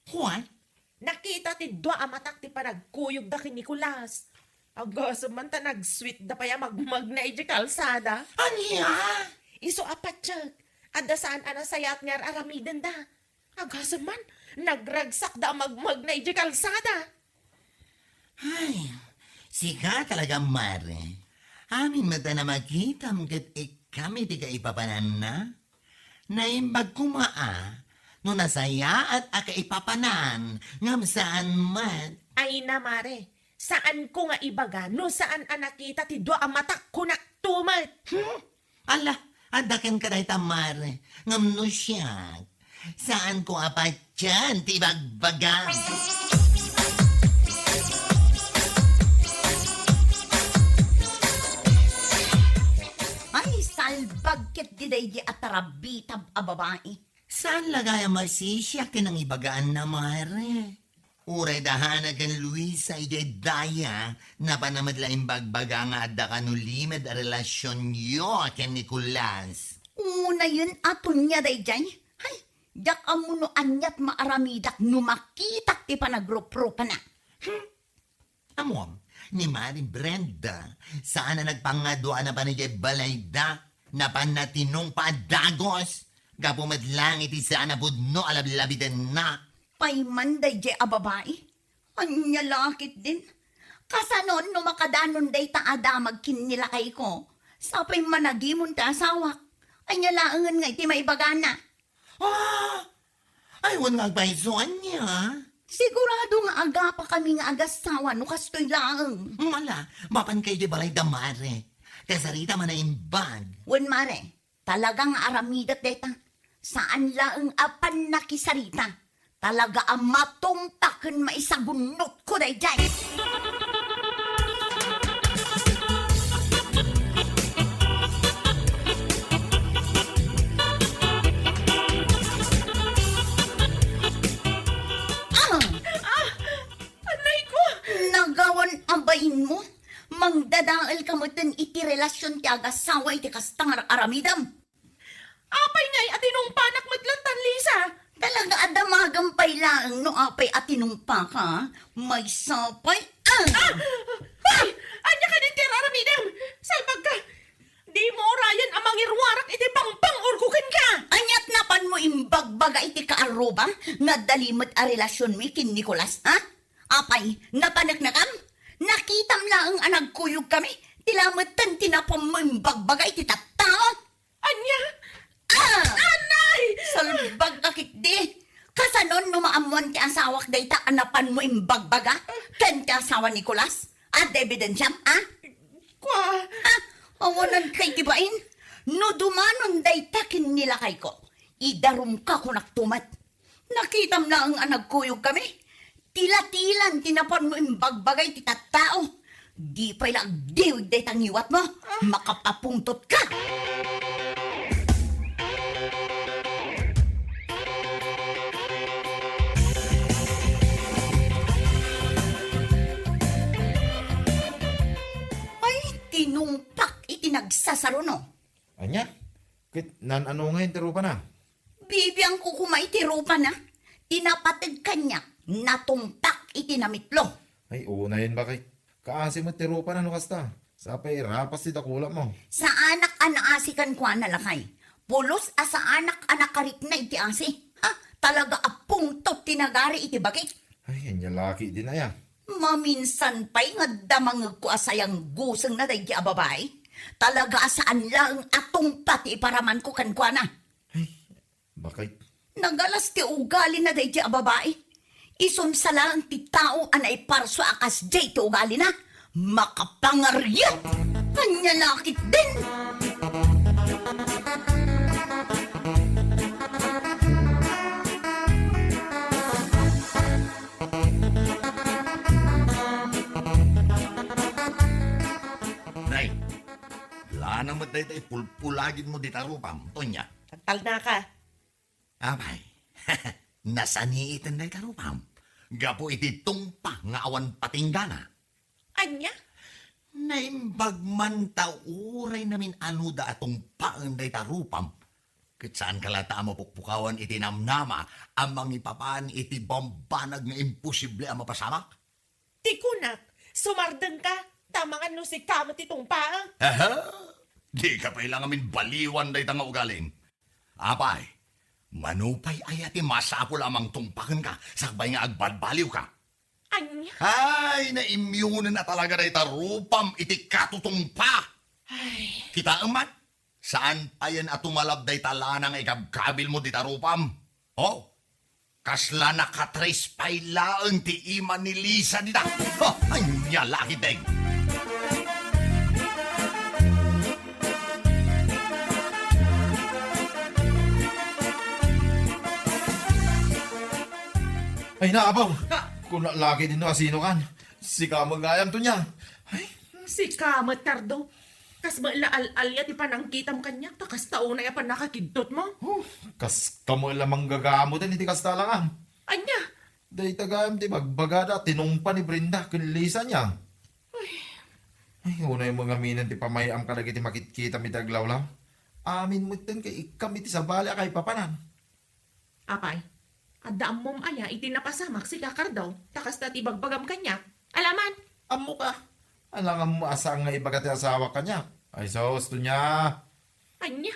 Kuan? Nakita ti dua a matak ti panagkuyogda ken ni Kulas. Agasem man ta nagsweetda pay a magmagna idiay kalsada. Ania? Isu a patiek, adda saan a nasayaat nga ar-aramidenda. Agasem man, nagragsakda a magmagna idiay kalsada. Ay, sika talaga, mare. Amin met a makitam ket ikkam iti kaipapananna. Naimbag koma a, no nasayaat a kaipapanan, ngem saan met. Ay na, mare, saanko nga ibaga no saan a nakita ti dua a matak, kunak to met. Hmm? Ala, adda kenka dayta, mare, ngem no siak, saanko a patien ti ibagbagam. Ay, salbag ketdi daydi a tarabitab a babai. Saan la gayam a sisiak ti nangibagaanna, mare? Uray da Hana ken Luisa idiay daya, napanna met la imbagbaga nga adda kano limed a relasionyo ken ni Kulas. Unayen a Tonia daydiay? Hay, diak ammo no aniat maaramidak no makitak ti panagruprupana. Hmm? Ammom, ni Mare Brenda, saan a nagpangadua a napan idiay balayda, napanna tinungpa a dagus, gapu met laeng iti saan a pudno a lablabitenna. Pay man daydiay a babai? Ania la ketdin? Kasanon no makadanon dayta a damag ken ni lakayko? Sapay managimon ti asawak. Ania laengen nga iti maibagana? Ah! Ay, wen nga agpayso, ania? Sigurado nga agapakami nga agasawa no kastoy laeng. Ala, mapanka idiay balayda, mare. Kasarita man a imbag. Wen, mare, talaga nga aramidak dayta. Saan laeng a pannakisarita. Talaga a matungpa ken maisagunnotko daydiay. Ah! Ah! Anay ko! Nagawan a bainmo, mangdadaelka metten iti relasion ti agasawa iti kasta nga aramidem. Apay ngay a tinungpanak met lattan, Lisa? Talaga a damagem pay laeng no apay a tinungpaka. Maysa pay, ah! Ah! Ay! Ania kadin ti ar-aramidem? Salbagka! Dimo urayen a mangiruarak iti pangpang-urgo kenka! Aniat napanmo imbagbaga iti kaarruba nga adda limed a relasionmi ken Nicolas, ha? Apay, napaneknekam? Nakitam laeng a nagkuyogkami, ti lametten ti napanmo imbagbaga iti tattao. Ania? Ah! Anay! Salbag ka ketdi. Kasanon no maammuan ti asawak dayta a napanmo imbagbaga ken ti asawa ni Nicolas? Adda ebidensiam, a? Kua. Ah, awanan kay ti bain. No dumanon dayta ken ni lakayko, idarumka kunak tumet. Nakitam laeng a nagkuyogkami. Tilatilan ti napanmo imbagbaga iti tattao. Di pay la agdiwig dayta ngiwatmo. Makapapungtotka. Ay, tinungpak iti nagsasaruno. Ania? Ket naan-ano ngayen ti rupana? Bibiangko koma iti rupana. Ti napateg kaniak, natungpak iti namitlo. Ay, unayen, bakit? Kaasi met ti rupana no kasta. Sapay rapas ti dakulamo. Saanak a naasi kenkuana, lakay. Pulos a saanak a nakarikna iti asi. Ha? Talaga a pungtot ti nagari iti bagik. Ay, ania la ketdin aya? Maminsan pay nga adda mangegko a sayanggusengna daydi a babai. Talaga a saan laeng a tungpa ti iparamanko kenkuana. Ay, bakit? Nagalas ti ugalina daydi a babai. Isun sa laeng ti tao a naiparso a kasdiay ti ugalina. Makapangariat! Ania la ketdin? Nay, lana met dayta ipulpulagidmo dita rupam, Tonya. Agtalnaka. Apay, nasaniiten dayta rupam gapu iti tungpa nga awan patinggana. Ania? Naimbag man ta uray namin-anuda a tungpaen dayta rupam, ket saanka latta a mapukpukawan iti namnama a mangipapan iti bambanag nga imposible a mapasamak? Ti kunak, sumardengka, ta amangan no sika met ti tungpaek. Aha! Dika pay la ngamin baliwan dayta nga ugalim. Apay, mano pay aya ti masapul a mangtungpa kenka sakbay nga agbalbaliwka? Ania? Ay, naimyonen a talaga dayta rupam iti katutungpa. Ay. Kitaem man, saan payen a tumalab dayta lana nga ikabkabilmo dita rupam. Oh, kasla nakatres pay laeng ti ima ni Lisa dita. Oh, ania la ketdin? Ay, naabaw! Ha? Kuna la ketdin no asinokan. Sika met gayam, Tonya. Ay. Sika met, Cardo. Kas met la al-alia ti panangkitam kaniak, ta kasta unay a pannakakidtotmo. Oh, kas kamo la manggagamuten iti kasta langam. Ania? Dayta gayam ti bagbagada, tinungpa ni Brenda ken Lisa nia. Ay. Ay, unay mo ngaminen ti pamay-am kadagiti makitkitam iti aglawlaw. Amin metten ket ikkam iti sabali a kaipapanan. Apay, adda ammom aya iti napasamak, sika Cardo, ta kasta ti bagbagam kaniak? Alaman! Ammoka. Alangan mo a saan nga ibaga ti asawak kaniak. Ay, sus, Tonya. Ania?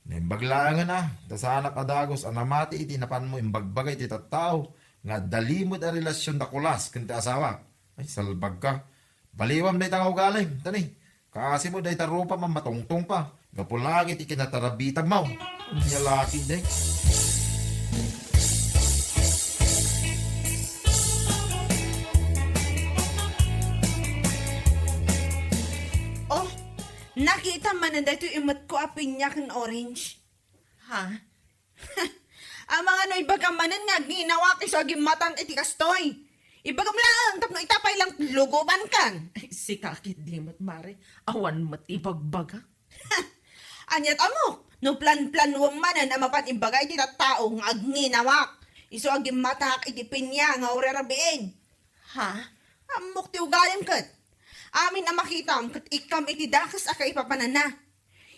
Naimbag laengen a, ta saanak a dagus a namati iti napanmo imbagbaga iti tattao nga adda limed a relasion da Kulas ken ti asawak. Ay, salbagka. Baliwam dayta nga ugalim, tani. Kaasi mo dayta rupam a matungtungpa gapu la iti kinatarabitagmo. Ania la ketdin? Oh, nakitam manen daytoy imetko a pinya ken orange. Ha? Amangan no ibagam manen nga agninawak isu a gimmatak iti kastoy. Ibagam laeng tapno ita pay lang lugubankan. Ay, sika ketdi met, Mare. Awan met ibagbagak. Aniat ammok, no planplanuem manen a mapan ibaga iti tattao nga agninawak isu a gimmatak iti pinya nga urerbiin. Ha? Ammok ti ugalim ket. Amin a makitam ket ikkam iti dakes a kaipapananna.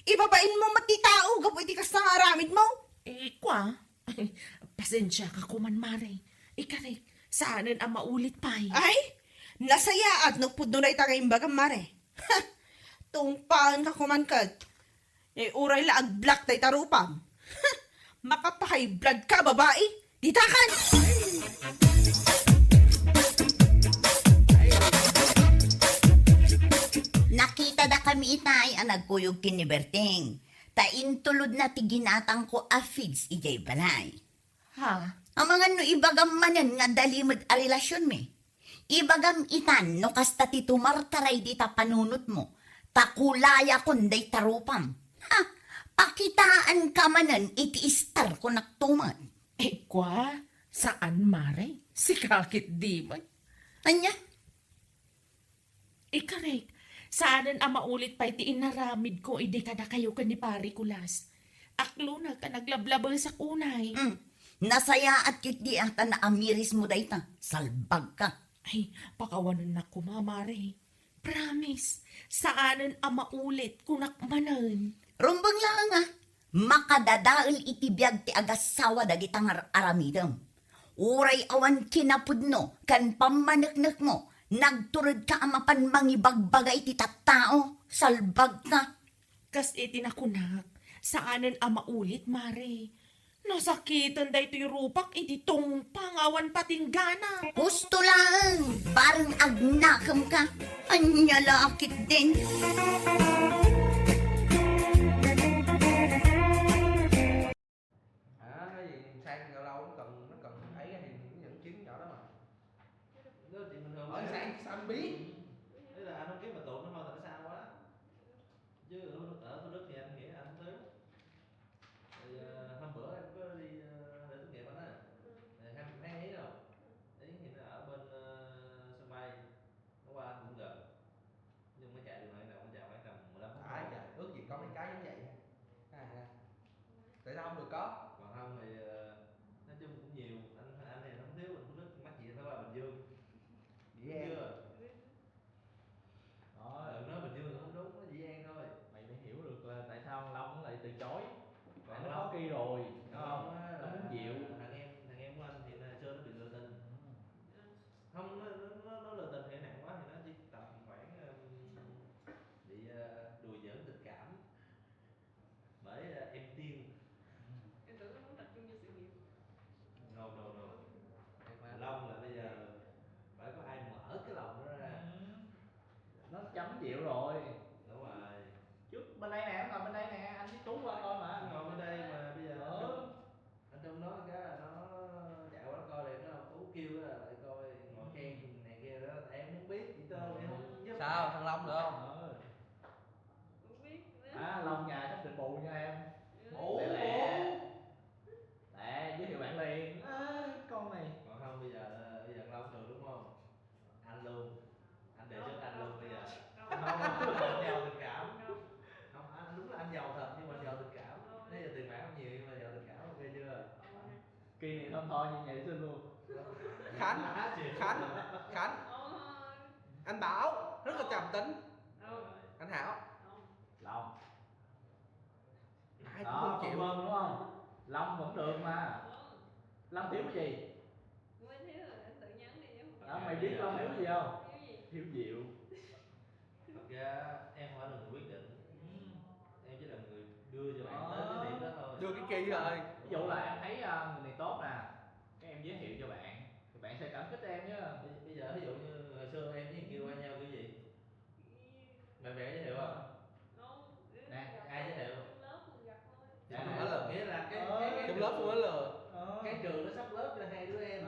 Ibabainmo met ti tao gapu iti kasta nga aramidmo? Eh, kua. Pasensiaka koman, Mare. Ikarik, saanen a maulit pay. Ay, nasayaat no pudno dayta nga imbagam, Mare. Tungpaenka koman ket. Eh, uray la ag-block dayta rupam. Makapa-high blood ka, babai. Ditakan! Nakitadakami itay a nagkuyog ken ni Berting. Ta intulodna ti ginatangko a feeds idiay balay. Ha? Amangan no ibagam manen nga adda limed a relasionmi. Ibagam itan no kasta ti tumartaray dita panunotmo, ta kulayakon dayta rupam. Ha? Pakitaanka manen iti istar ko naktuman. Eh, kua, saan, mare? Sika ketdi met. Ania? Ikarek, saanen a maulit pay ti inaramidko idi kadakayo ken ni Pare Kulas. Aklonak a naglablabelsak unay. Hmm. Nasayaat ketdi a ta naamirismo dayta. Salbagka. Ay, pakawanennak koma, mare. Promise, saanen a maulit, kunak manen. Rumbeng laeng a, makadadael iti biag ti agasawa dagita nga ar-aramidem. Uray awan kinapudno ken pammaneknekmo, nagturedka a mapan mangibagbaga iti tattao, salbagka. Kas iti nakunak, saanen a maulit, mare. Nasakiten daytoy rupak iti tungpa nga awan patinggana. Husto laeng, bareng agnakemka. Ania la ketdin? À, có gì xay lâu lâu nó cần, nó cần ấy thì nó vẫn chín nhỏ đó mà. Nó thì bình thường. Ở xay xanh biết. Thế là anh không kiếm mà tụi nó thôi là nó xa quá. Chứ ở, ở Thủ Đức thì anh nghĩ là không tới. Thì, ờ, hôm bữa em có đi, ờ, lễ tốt nghiệp anh á. Thì em hay ấy đâu. Ấy thì nó ở bên, ờ, sân bay. Nó qua anh cũng gần. Nhưng mà chạy đường này là cũng chạy khoảng tầm mười lăm phút thôi. Ai chà, ước gì có mấy cái giống vậy. À, tại sao không được có? Còn không thì, ờ, nói chung cũng nhiều. Anh, anh thì không thiếu, anh Thủ Đức mắc gì phải qua Bình Dương. Vậy em. Chưa? Đó, ừ, nói Bình Dương là không đúng, nói Dĩ An thôi. Mày phải hiểu được là tại sao Long lại từ chối. Còn Long khó khi rồi, đúng không? Long á, nó muốn chịu. Thằng em, thằng em của anh thì là xưa nó bị lừa tình. Ừ. Không, nó, nó, nó, nó lừa tình thì nặng quá thì nó chỉ tầm khoảng, ừm, bị, ờ, đùa giỡn tình cảm bởi, ờ, em Tiên. Em tưởng nó muốn tập trung cho sự nghiệp. No, no, no. Long là bây giờ phải có ai mở cái lòng đó ra. Ừ. Nó chấm chịu rồi. Đúng rồi. Trước bên đây nè, ngồi bên đây nè, anh với Tú qua coi mà. Ngồi bên đây mà bây giờ anh Trung nói cái là nó chạy qua nó coi liền, nó Tú kêu là lại coi ngồi khen này kia đó, em không biết gì trơn, em không giúp. Sao, thằng Long được không? Ừ. Không biết nữa. À, Long nhà sắp định bù nha em. Bù, lẹ lẹ. Bù. Lẹ, giới thiệu bạn liền. À, con này. Còn không bây giờ, bây giờ Long được đúng không? Anh luôn. Anh đề xuất anh luôn bây giờ. Không, anh giàu tình cảm. Không, anh đúng là anh giàu thật nhưng mà giàu tình cảm. Nãy giờ tiền bạc không nhiều nhưng mà giàu tình cảm, ok chưa? Kỳ này thơm tho như nhảy xinh luôn. Khánh, Khánh, Khánh. Anh Bảo rất là trầm tính. Anh Hảo. Lòng. Ai cũng không chịu. Đó, con Vân đúng không? Long vẫn được mà. Long thiếu cái gì? Đó, mày biết Long thiếu cái gì không? Thiếu dịu. Thật ra em không phải là người quyết định. Em chỉ là người đưa cho bạn tới cái điểm đó thôi. Đưa cái key thôi. Ví dụ là em thấy, à, người này tốt nè, cái em giới thiệu cho bạn, thì bạn sẽ cảm kích em chứ. Bây, bây giờ ví dụ như hồi xưa em với Kiều qua nhau kiểu gì? Bạn bè giới thiệu không? Nè, ai giới thiệu? Thì không phải là, nghĩa là cái, cái, cái, trong lớp không phải là, cái trường nó sắp lớp cho hai đứa em.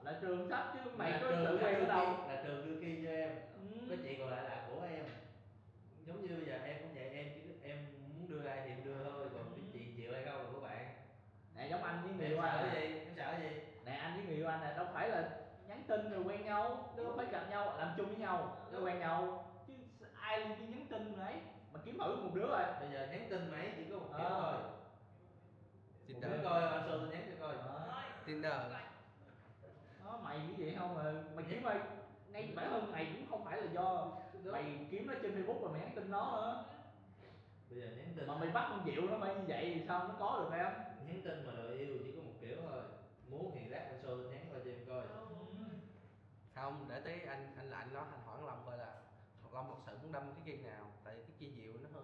Là trường sắp chứ mày có sự quen ở đâu? Là trường đưa key cho em. Cái chị còn lại là của em. Giống như bây giờ em cũng vậy, em chỉ, em muốn đưa ai thì em đưa thôi, còn cái chị chịu hay không là của bạn. Nè, giống anh với người yêu anh nè. Em sợ cái gì? Em sợ cái gì? Nè, anh với người yêu anh nè, đâu phải là nhắn tin rồi quen nhau, đâu phải gặp nhau, làm chung với nhau, rồi quen nhau. Chứ ai li ti nhắn tin rồi ấy, mà kiếm thử một đứa rồi. Bây giờ nhắn tin mày chỉ có một kiểu thôi. Một đứa coi, anh Sơn tin nhắn cho coi. Tinder. Đó, mày như vậy không mà mày kiếm mày, ngay bản thân mày cũng không phải là do mày kiếm nó trên Facebook rồi mày nhắn tin nó nữa. Bây giờ nhắn tin. Mà mày bắt con Diệu nó phải như vậy thì sao nó có được em? Nhắn tin mà đòi yêu chỉ có một kiểu thôi. Muốn thì lát anh Sơn tin nhắn qua cho em coi. Không, để tí anh, anh là anh nói, anh hỏi anh Long coi là Long thật sự muốn đâm cái kia nào, tại cái kia Diệu nó hơi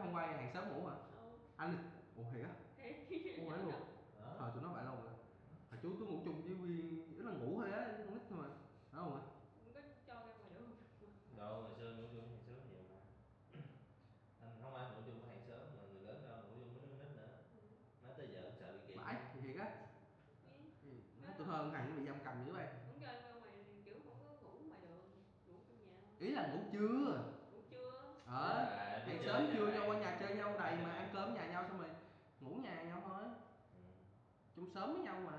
hôm qua hàng xóm ngủ hả? Không. Anh, ủa thiệt á? Thiệt. Ủa, phải luôn? Đó. Ờ, tụi nó phải luôn hả? Hồi chú tôi ngủ chung với Quyên, nó ngủ thôi á, con nít thôi mà. Phải không hả? Không có cho ra ngoài được. Đâu, ngày xưa ngủ chung hàng xóm nhiều mà. Anh không ai ngủ chung với hàng xóm mà người lớn đâu, ngủ chung với đứa nít nữa. Nói tới giờ cũng sợ bị kiện. Phải, thiệt á. Ý, Nó tôi hơn hàng nó bị giam cầm dữ vậy. Không cho ra ngoài, kiểu không có ngủ ngoài được. Ngủ trong nhà thôi. Ý là ngủ trưa. Ngủ trưa. Ờ, À, hàng đi xóm chơi chưa nhà cho bạn. Qua nhà chơi nhau đầy mà À. Ăn cơm nhà nhau xong rồi ngủ nhà nhau thôi. Ừ. Chung sớm với nhau mà.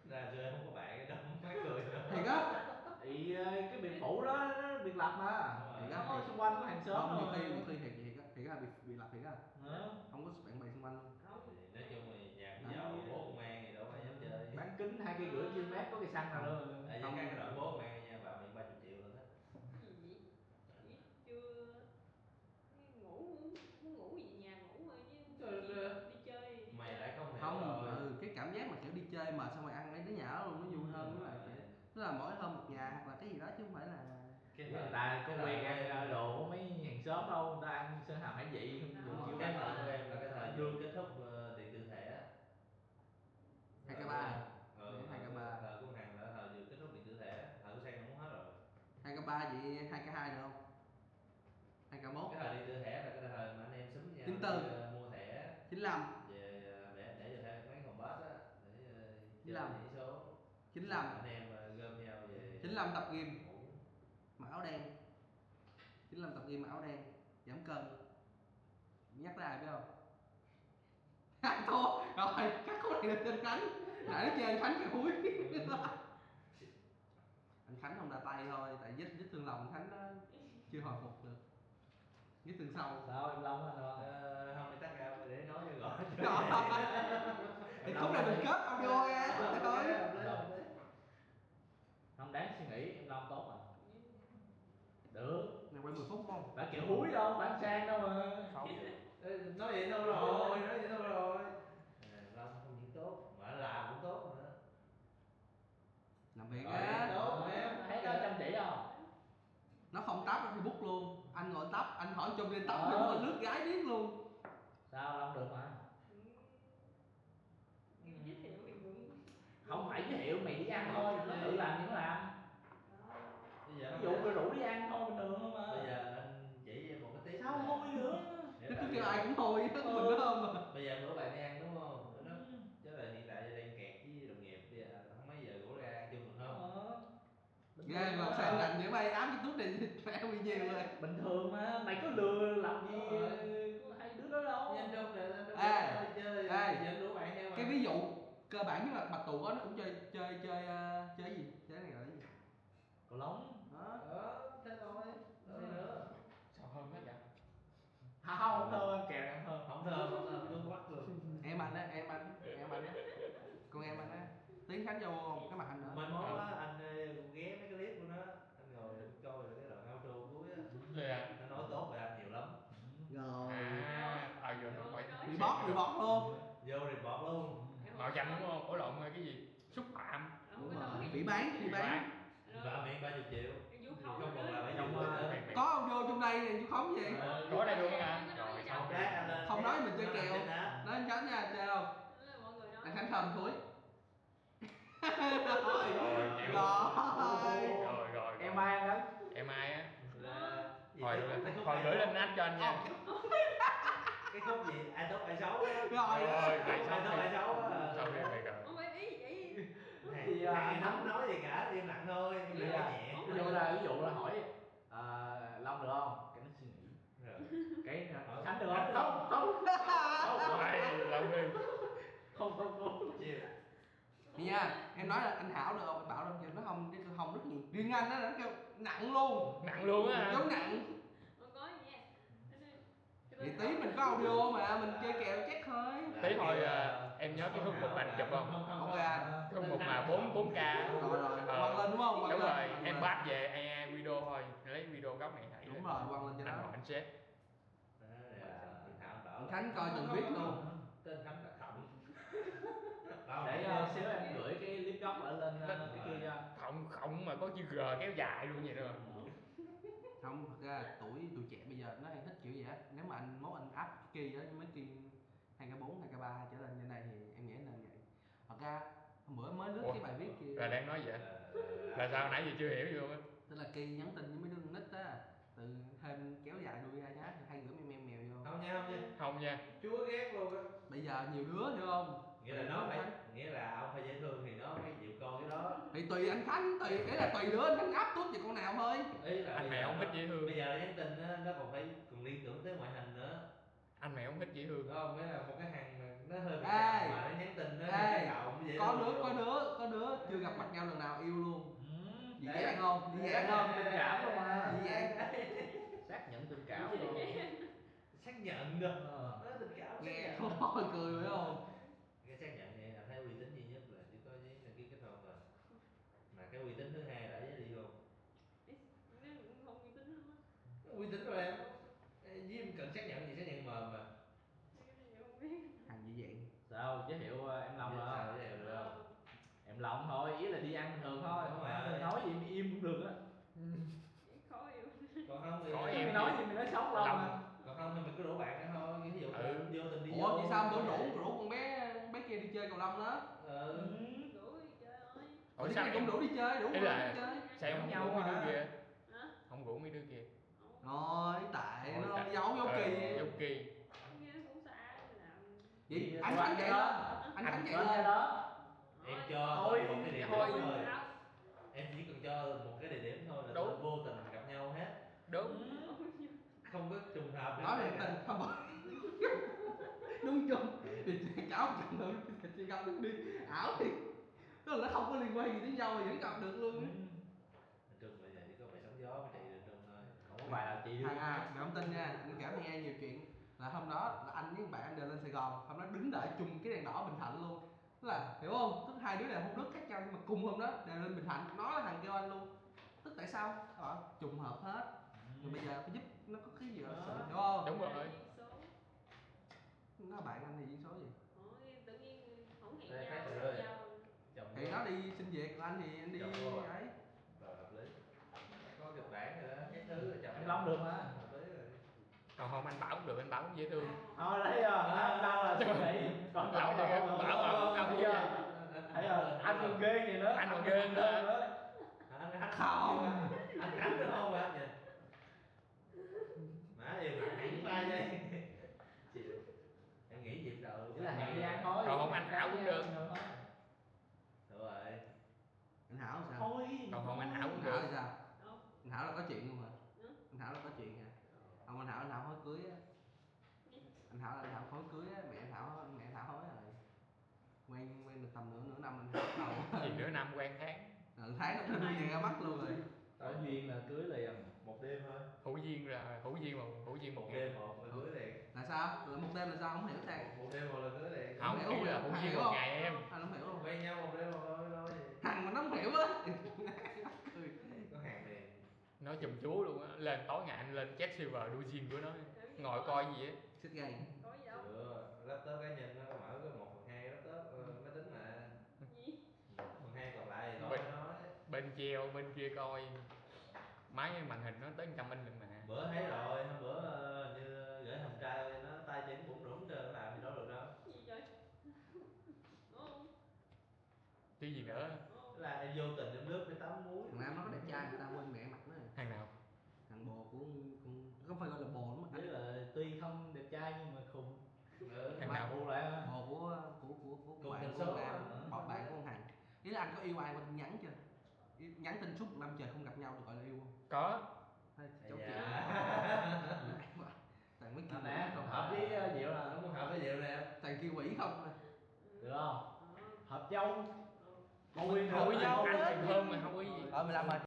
Ra chơi không có bạn đâu, mắc cười đâu. Thiệt á. Thì ờ, cái biệt phủ đó nó biệt lập mà. Đúng rồi. Thiệt á. Nó có xung quanh có hàng xóm Không, nhiều rồi. Khi, nhiều khi thiệt, thiệt, thiệt, thiệt á, bị, bị lặp thiệt á. Hả? Không có bạn bè xung quanh luôn. Không. Thì nói chung thì nhà cũng giàu, bố công an thì đâu có ai dám chơi. Bán kính hai cây rưỡi km có cây xăng nào đâu. Tại vì cái đội bố công an nha, bà bị ba chục triệu rồi đó. Cái gì vậy? Biết chưa? Ngủ, muốn ngủ về nhà ngủ thôi chứ. Trời ơi. Đi chơi. Mày lại không hiểu Không, rồi. Ừ, cái cảm giác mà kiểu đi chơi mà xong rồi ăn mấy đứa nhà đó luôn nó vui hơn với lại kiểu, tức là mỗi hôm một nhà hoặc là cái gì đó chứ không phải là Cái Người thời- ta cái không thời quen của em- ăn ờ, đồ của mấy hàng xóm đâu, người ta ăn sơn hào hải vị không Ờ. được chịu Cái quen thời của rồi. Em là cái thời Được. Kết thúc ờ, điện tử thẻ á. Hai k ba. Ờ, Hai k ba. Thời của Hằng là thời vừa kết thúc điện tử thẻ, thời của Sang cũng hết rồi. Hai k ba vậy hai k hai được không? Hai k mốt. Cái thời điện tử thẻ là cái thời mà anh em sắm nhau Chín tư. Đi, ờ, mua thẻ Chín lăm. Về ờ, để để cho thẻ mấy phòng bát á, để ờ, Chín lăm. Nhảy số. Chín lăm. Anh em ờ, gom nhau về. Chín lăm tập gym. Ngủ. Mặc áo đen. Chín lăm tập gym mặc áo đen, giảm cân. Nhắc tới ai biết không? Thua rồi, chắc khúc này là tên Khánh. Nãy nó kêu anh Khánh kêu húi. Anh Khánh không ra tay thôi, tại vết vết thương lòng anh Khánh nó chưa hồi phục được. Cái từ sau. Sao em Long anh Long? Ờ, không, người ta kêu để nói cho gọi. Thì khúc này mình kết audio ra thôi. Không đáng suy nghĩ, em Long tốt mà. Được. Này quay mười phút không? Phải kiểu húi đâu, phải sang đâu mà. Sáu. Ê, nói vậy đâu rồi, nói vậy đâu rồi. Ờ, Long không những tốt, mà làm cũng tốt nữa. Làm việc Rồi, á. Tốt em. Thấy nó chăm chỉ không? Nó không tắt Facebook luôn. Anh gọi tắt, anh hỏi chùm lên tắt, Ờ. mình gọi lướt gái biết luôn. Sao Long được mà? Giới thiệu thì cũng Không phải giới thiệu, mày đi ăn thôi, nó tự làm thì nó làm. có Ví dụ mày rủ đi ăn thôi bình thường thôi mà. Bây giờ anh chỉ cho em một cái tip. Sao hôi nữa? Nó cứ kêu ai cũng thôi á, mình đó mà. Bây giờ rủ bạn đi ăn đúng không? Nó, chứ là hiện tại đang kẹt với đồng nghiệp, bây giờ không mấy giờ rủ ra ăn chung được không? Ờ. Ghê mà sao lạnh như mày ám cái tút này phải mày nhiều rồi. Bình thường mà mày cứ lừa làm gì, có hai đứa đó đâu. Nhanh trong là Ê, đi chơi, ê. Dẫn rủ bạn theo mà. Cái ví dụ cơ bản nhất là bạch tuộc á, nó cũng chơi chơi chơi ờ, chơi gì, chơi này gọi là gì? Cầu lông. Đó. Ờ, thế thôi. Rồi nữa. Sao hơn hết vậy? Không, không hơn, kèo này hơn. Không thơm, không thơm, tôi quắc luôn. Em anh á, em anh, em anh á. Con em anh á. Tiếng Khánh Châu không? Cái mặt anh nữa. Mai mốt á, anh ờ, cũng ghé mấy cái clip của nó, anh ngồi để coi được cái đoạn outro cuối á. Dạ. Nó nói tốt về anh nhiều lắm. Rồi. À, ờ giờ nó phải Bị bóp, bị bóp luôn. Vô report luôn. Mạo danh đúng không? Ủa lộn cái gì? Xúc phạm. Đúng rồi. Phỉ báng, phỉ báng. Và miễn ba chục triệu. Vũ khống Không còn là nữa. bảy chục triệu nữa. Có audio trong đây này, Vũ khống gì? Có đây luôn hả? Rồi sao? Không nói mình chơi kèo. Nói anh Khánh nha, chơi không? Đó là mọi người nói. Anh Khánh Thơm thúi. Rồi, Rồi. Rồi rồi. Em ai đó? Em ai á? Là Hồi hồi gửi lên app cho anh nha. Cái khúc gì? Ai tốt ai xấu á. Rồi. Rồi, ai Ai tốt ai xấu á. Sao em này rồi? Không phải ý gì vậy? Thì à, anh không nói gì cả, im lặng thôi, im lặng nhẹ. Ví dụ là ví dụ là hỏi à, Long được không? Cái nó suy nghĩ. Rồi. Cái Ờ. Khánh được không? Không, không. Ai Long đi. Không, không, không. Chịu. Nha, em nói là anh Hảo được không? Anh Bảo được không? Nó không, cái tôi không rất nhiều. Riêng anh á, nó kêu nặng luôn. Nặng luôn á. Dấu nặng. Không có gì nha. Cái Thì tí mình có audio mà mình chơi kèo check thôi. Tí hồi à, em nhớ cái Hưng một bạn chụp không? Ok anh. Hưng một mà bốn bốn k. Rồi rồi. Ờ, Quăng lên đúng không? Quăng Đúng lên. Rồi, em bắt về ai ai video thôi, lấy video gốc này hãy Đúng rồi, quăng lên cho anh nó. Hỏi anh sếp. Đó là Thảo Bảo. Anh Khánh coi từng clip luôn. Tên Khánh là Thảo. Để uh, xíu em gửi cái clip gốc ở lên uh, cái kia cho. Không không mà có chữ G kéo dài luôn vậy đó. Không, thật ra tuổi tụi trẻ bây giờ nó hay thích kiểu vậy á. Nếu mà anh mốt anh áp cái kia á, mấy kia hai k bốn, hai k ba trở lên như này thì em nghĩ nên vậy. Thật ra hôm bữa mới lướt Ủa? Cái bài viết kia. Là đang nói vậy? Ờ, Là sao nãy giờ chưa hiểu gì luôn á? Tức là Kỳ nhắn tin với mấy đứa con nít á, từ thêm kéo dài đuôi ra nhá, hay gửi mèo mèo mèo vô. Không nha, không nha. Không nha. Chúa ghét luôn á. Bây giờ nhiều đứa, hiểu không? Nghĩa là nó phải, nghĩa là ông phải dễ thương thì nó mới chịu coi cái đó. Thì tùy anh Khánh, tùy, ý là tùy đứa, anh Khánh áp tút cho con nào thôi. Ý là Anh bây mẹ giờ không thích dễ thương. Bây giờ nó nhắn tin á, nó còn phải còn liên tưởng tới ngoại hình nữa. Anh mẹ không thích dễ thương. Đúng không? Nghĩa là một cái hàng mà nó hơi bị Ê. Mà nó nhắn tin nó Ê, thì tạo cũng dễ có thương đứa luôn. Có đứa có đứa chưa gặp mặt nhau lần nào yêu luôn. Dị Đấy. Dị không? Dị dị không? Tình cảm luôn mà. Dị dị. Xác nhận tình cảm luôn. Xác nhận được. Ờ. Nó tình cảm xác Nghe nhận. Thôi, cười phải không? Cái xác nhận này là thấy uy tín duy nhất là chỉ có với đăng ký kết hôn rồi. Mà cái uy tín thứ hai là với ly hôn. Nên cũng không uy tín lắm á. Uy tín rồi em. Ê, với em cần xác nhận gì, xác nhận mờ mà. Cái này không biết. Hàng dị dị. Sao giới thiệu uh, em Long Sao rồi? Vậy được không? Em Long thôi, ý là đi ăn bình thường thôi. Đúng Không rồi. phải mình nói gì im im cũng được á. Khó hiểu. Còn không thì Khó Em em. Nói gì mình nói sống Long mà. Còn không thì mình cứ rủ bạn thôi, ví dụ Ừ. Vô tình đi Ủa vô. Thì sao bữa rủ rủ con bé bé kia đi chơi cầu lông đó? Ừ. Đủ đi chơi thôi. Ủa Thì sao mình em Cũng rủ đi chơi, đủ Ý mà là đi chơi. Sao em không Nhau rủ mấy mà. Đứa kia? Hả? Không rủ mấy đứa kia. Không. Rồi tại Ôi, nó tại- dấu dấu Ờ, Kỳ. Dấu Kỳ. Nghe nó cũng xa làm. Vậy anh Khánh chạy lên. Anh Khánh chạy lên. Đó. Em cho Thôi, một cái địa điểm thôi. thôi. Không. Em chỉ cần cho một cái địa điểm thôi là Đúng. Vô tình gặp nhau hết. Đúng. Không có trường hợp Nói để là tình không. Đúng chung. Thì cáo chừng nữa thì gặp được đi ảo thì. Tức là nó không có liên quan gì đến nhau thì nó gặp được Ừ. Luôn. Nói chung là giờ chỉ có phải sóng gió mà chạy đường rừng thôi. Không có bài nào chị Thằng à, ngậm tin nha, anh Nhiều chuyện là hôm đó là anh với bạn anh đều lên Sài Gòn, hôm đó đứng đợi chung cái đèn đỏ Bình Thạnh luôn, là, hiểu không? Tức hai đứa này không nước khác nhau nhưng mà cùng hôm đó đều lên Bình Thạnh, nó là thằng kêu anh luôn. Tức tại sao? Ờ, trùng hợp hết. Rồi bây giờ phải giúp nó có cái gì đó sự, hiểu không? Đúng rồi. Nó bạn anh thì duyên số gì? Ủa, tự nhiên không hẹn Đây, nhau khác rồi. Nhau. Chồng Thì nó đi xin việc, còn anh thì anh đi Chồng cô à? Ấy. Rồi hợp lý. Có kịch bản rồi đó, cái thứ là chồng Anh Long được mà. Hợp lý rồi. Còn không anh Bảo cũng được, anh Bảo cũng dễ thương. Thôi đấy rồi, anh Long là suy nghĩ. Còn Bảo thì Bảo, Bảo, Bảo, Bảo, Bảo, Bảo. Bây giờ, bây giờ anh còn ghê gì nữa? Anh còn ghê hơn nữa. Anh, anh, Không. Anh tránh được không anh vậy? Má em là hãy ba vậy? Chịu. Em nghĩ gì đâu. Chỉ là hẹn đi ăn thôi. Còn không anh Hảo cũng được. Đúng rồi. Anh Hảo sao? Thôi. Còn không anh Hảo cũng Anh Hảo được. Thì sao? Không. Anh Hảo là có chuyện luôn hả? Hả? Anh Hảo là có chuyện hả? Không, anh Hảo, anh Hảo hỏi cưới á. Anh Hảo, anh Hảo hỏi cưới á, mẹ anh Hảo, mẹ anh Hảo hỏi rồi. Quen, quen được tầm nửa, nửa năm anh Hảo đầu. Gì nửa năm quen tháng? Ờ, tháng nó đưa về ra mắt luôn rồi. Có duyên là cưới là một đêm thôi. Hữu duyên là hữu duyên mà, hữu duyên một Một ngày. Đêm một là cưới liền. Là sao? Là một đêm là sao? Không hiểu thầy. Một đêm một là cưới liền. Không, Không hiểu ý là hả? Hữu Thầy duyên hiểu một không? Ngày em. Anh không hiểu luôn. Quen nhau một đêm một thôi, thôi. Thằng mà nó không hiểu á. Có hàng liền. Nó chùm chú luôn á, lên tối ngày anh lên chat server đu gym của nó, ngồi coi gì á. Xích gay. Có gì đâu. Chưa, laptop cá nhân nó mở có một phần hai laptop, ờ, máy tính mà. Gì? Một phần hai còn lại thì Bên, nói. Bên kia, bên kia coi. Máy màn hình nó tới trăm inch lận mà. Bữa thấy rồi, hôm bữa, ờ, như gửi hồng trai nó tay chân cũng rủng trơn, làm gì đâu được đâu. Gì vậy? Ủa? Chứ gì nữa. Là em vô tình em lướt cái tấm muối. Thằng Nam nó có đẹp trai, người ta quên mẹ mặt nó. Thằng nào? Thằng bồ của con, không phải gọi là bồ lắm mà. Với là tuy không đẹp trai nhưng mà khùng. Ừ, Thằng mà nào? Khùng lại á. Bồ của, của, của, của Cùng bạn tình của số Nam, á. Bạn, bạn của con Hằng. Ý là anh có yêu ai qua tin nhắn chưa? Nhắn tin suốt một năm trời không gặp nhau được gọi là yêu không? Có. Hơi Ây chấu da. Chịu. Thằng mới Thằng kêu này quỷ không hợp hả? Với, ờ, Diệu nè. Nó không hợp với Diệu nè. Thằng kêu quỷ không à. Được không? Hợp châu. Ôi, Ôi, hợp châu anh đó. Còn hơn mà không có gì. Ờ, mười lăm rồi.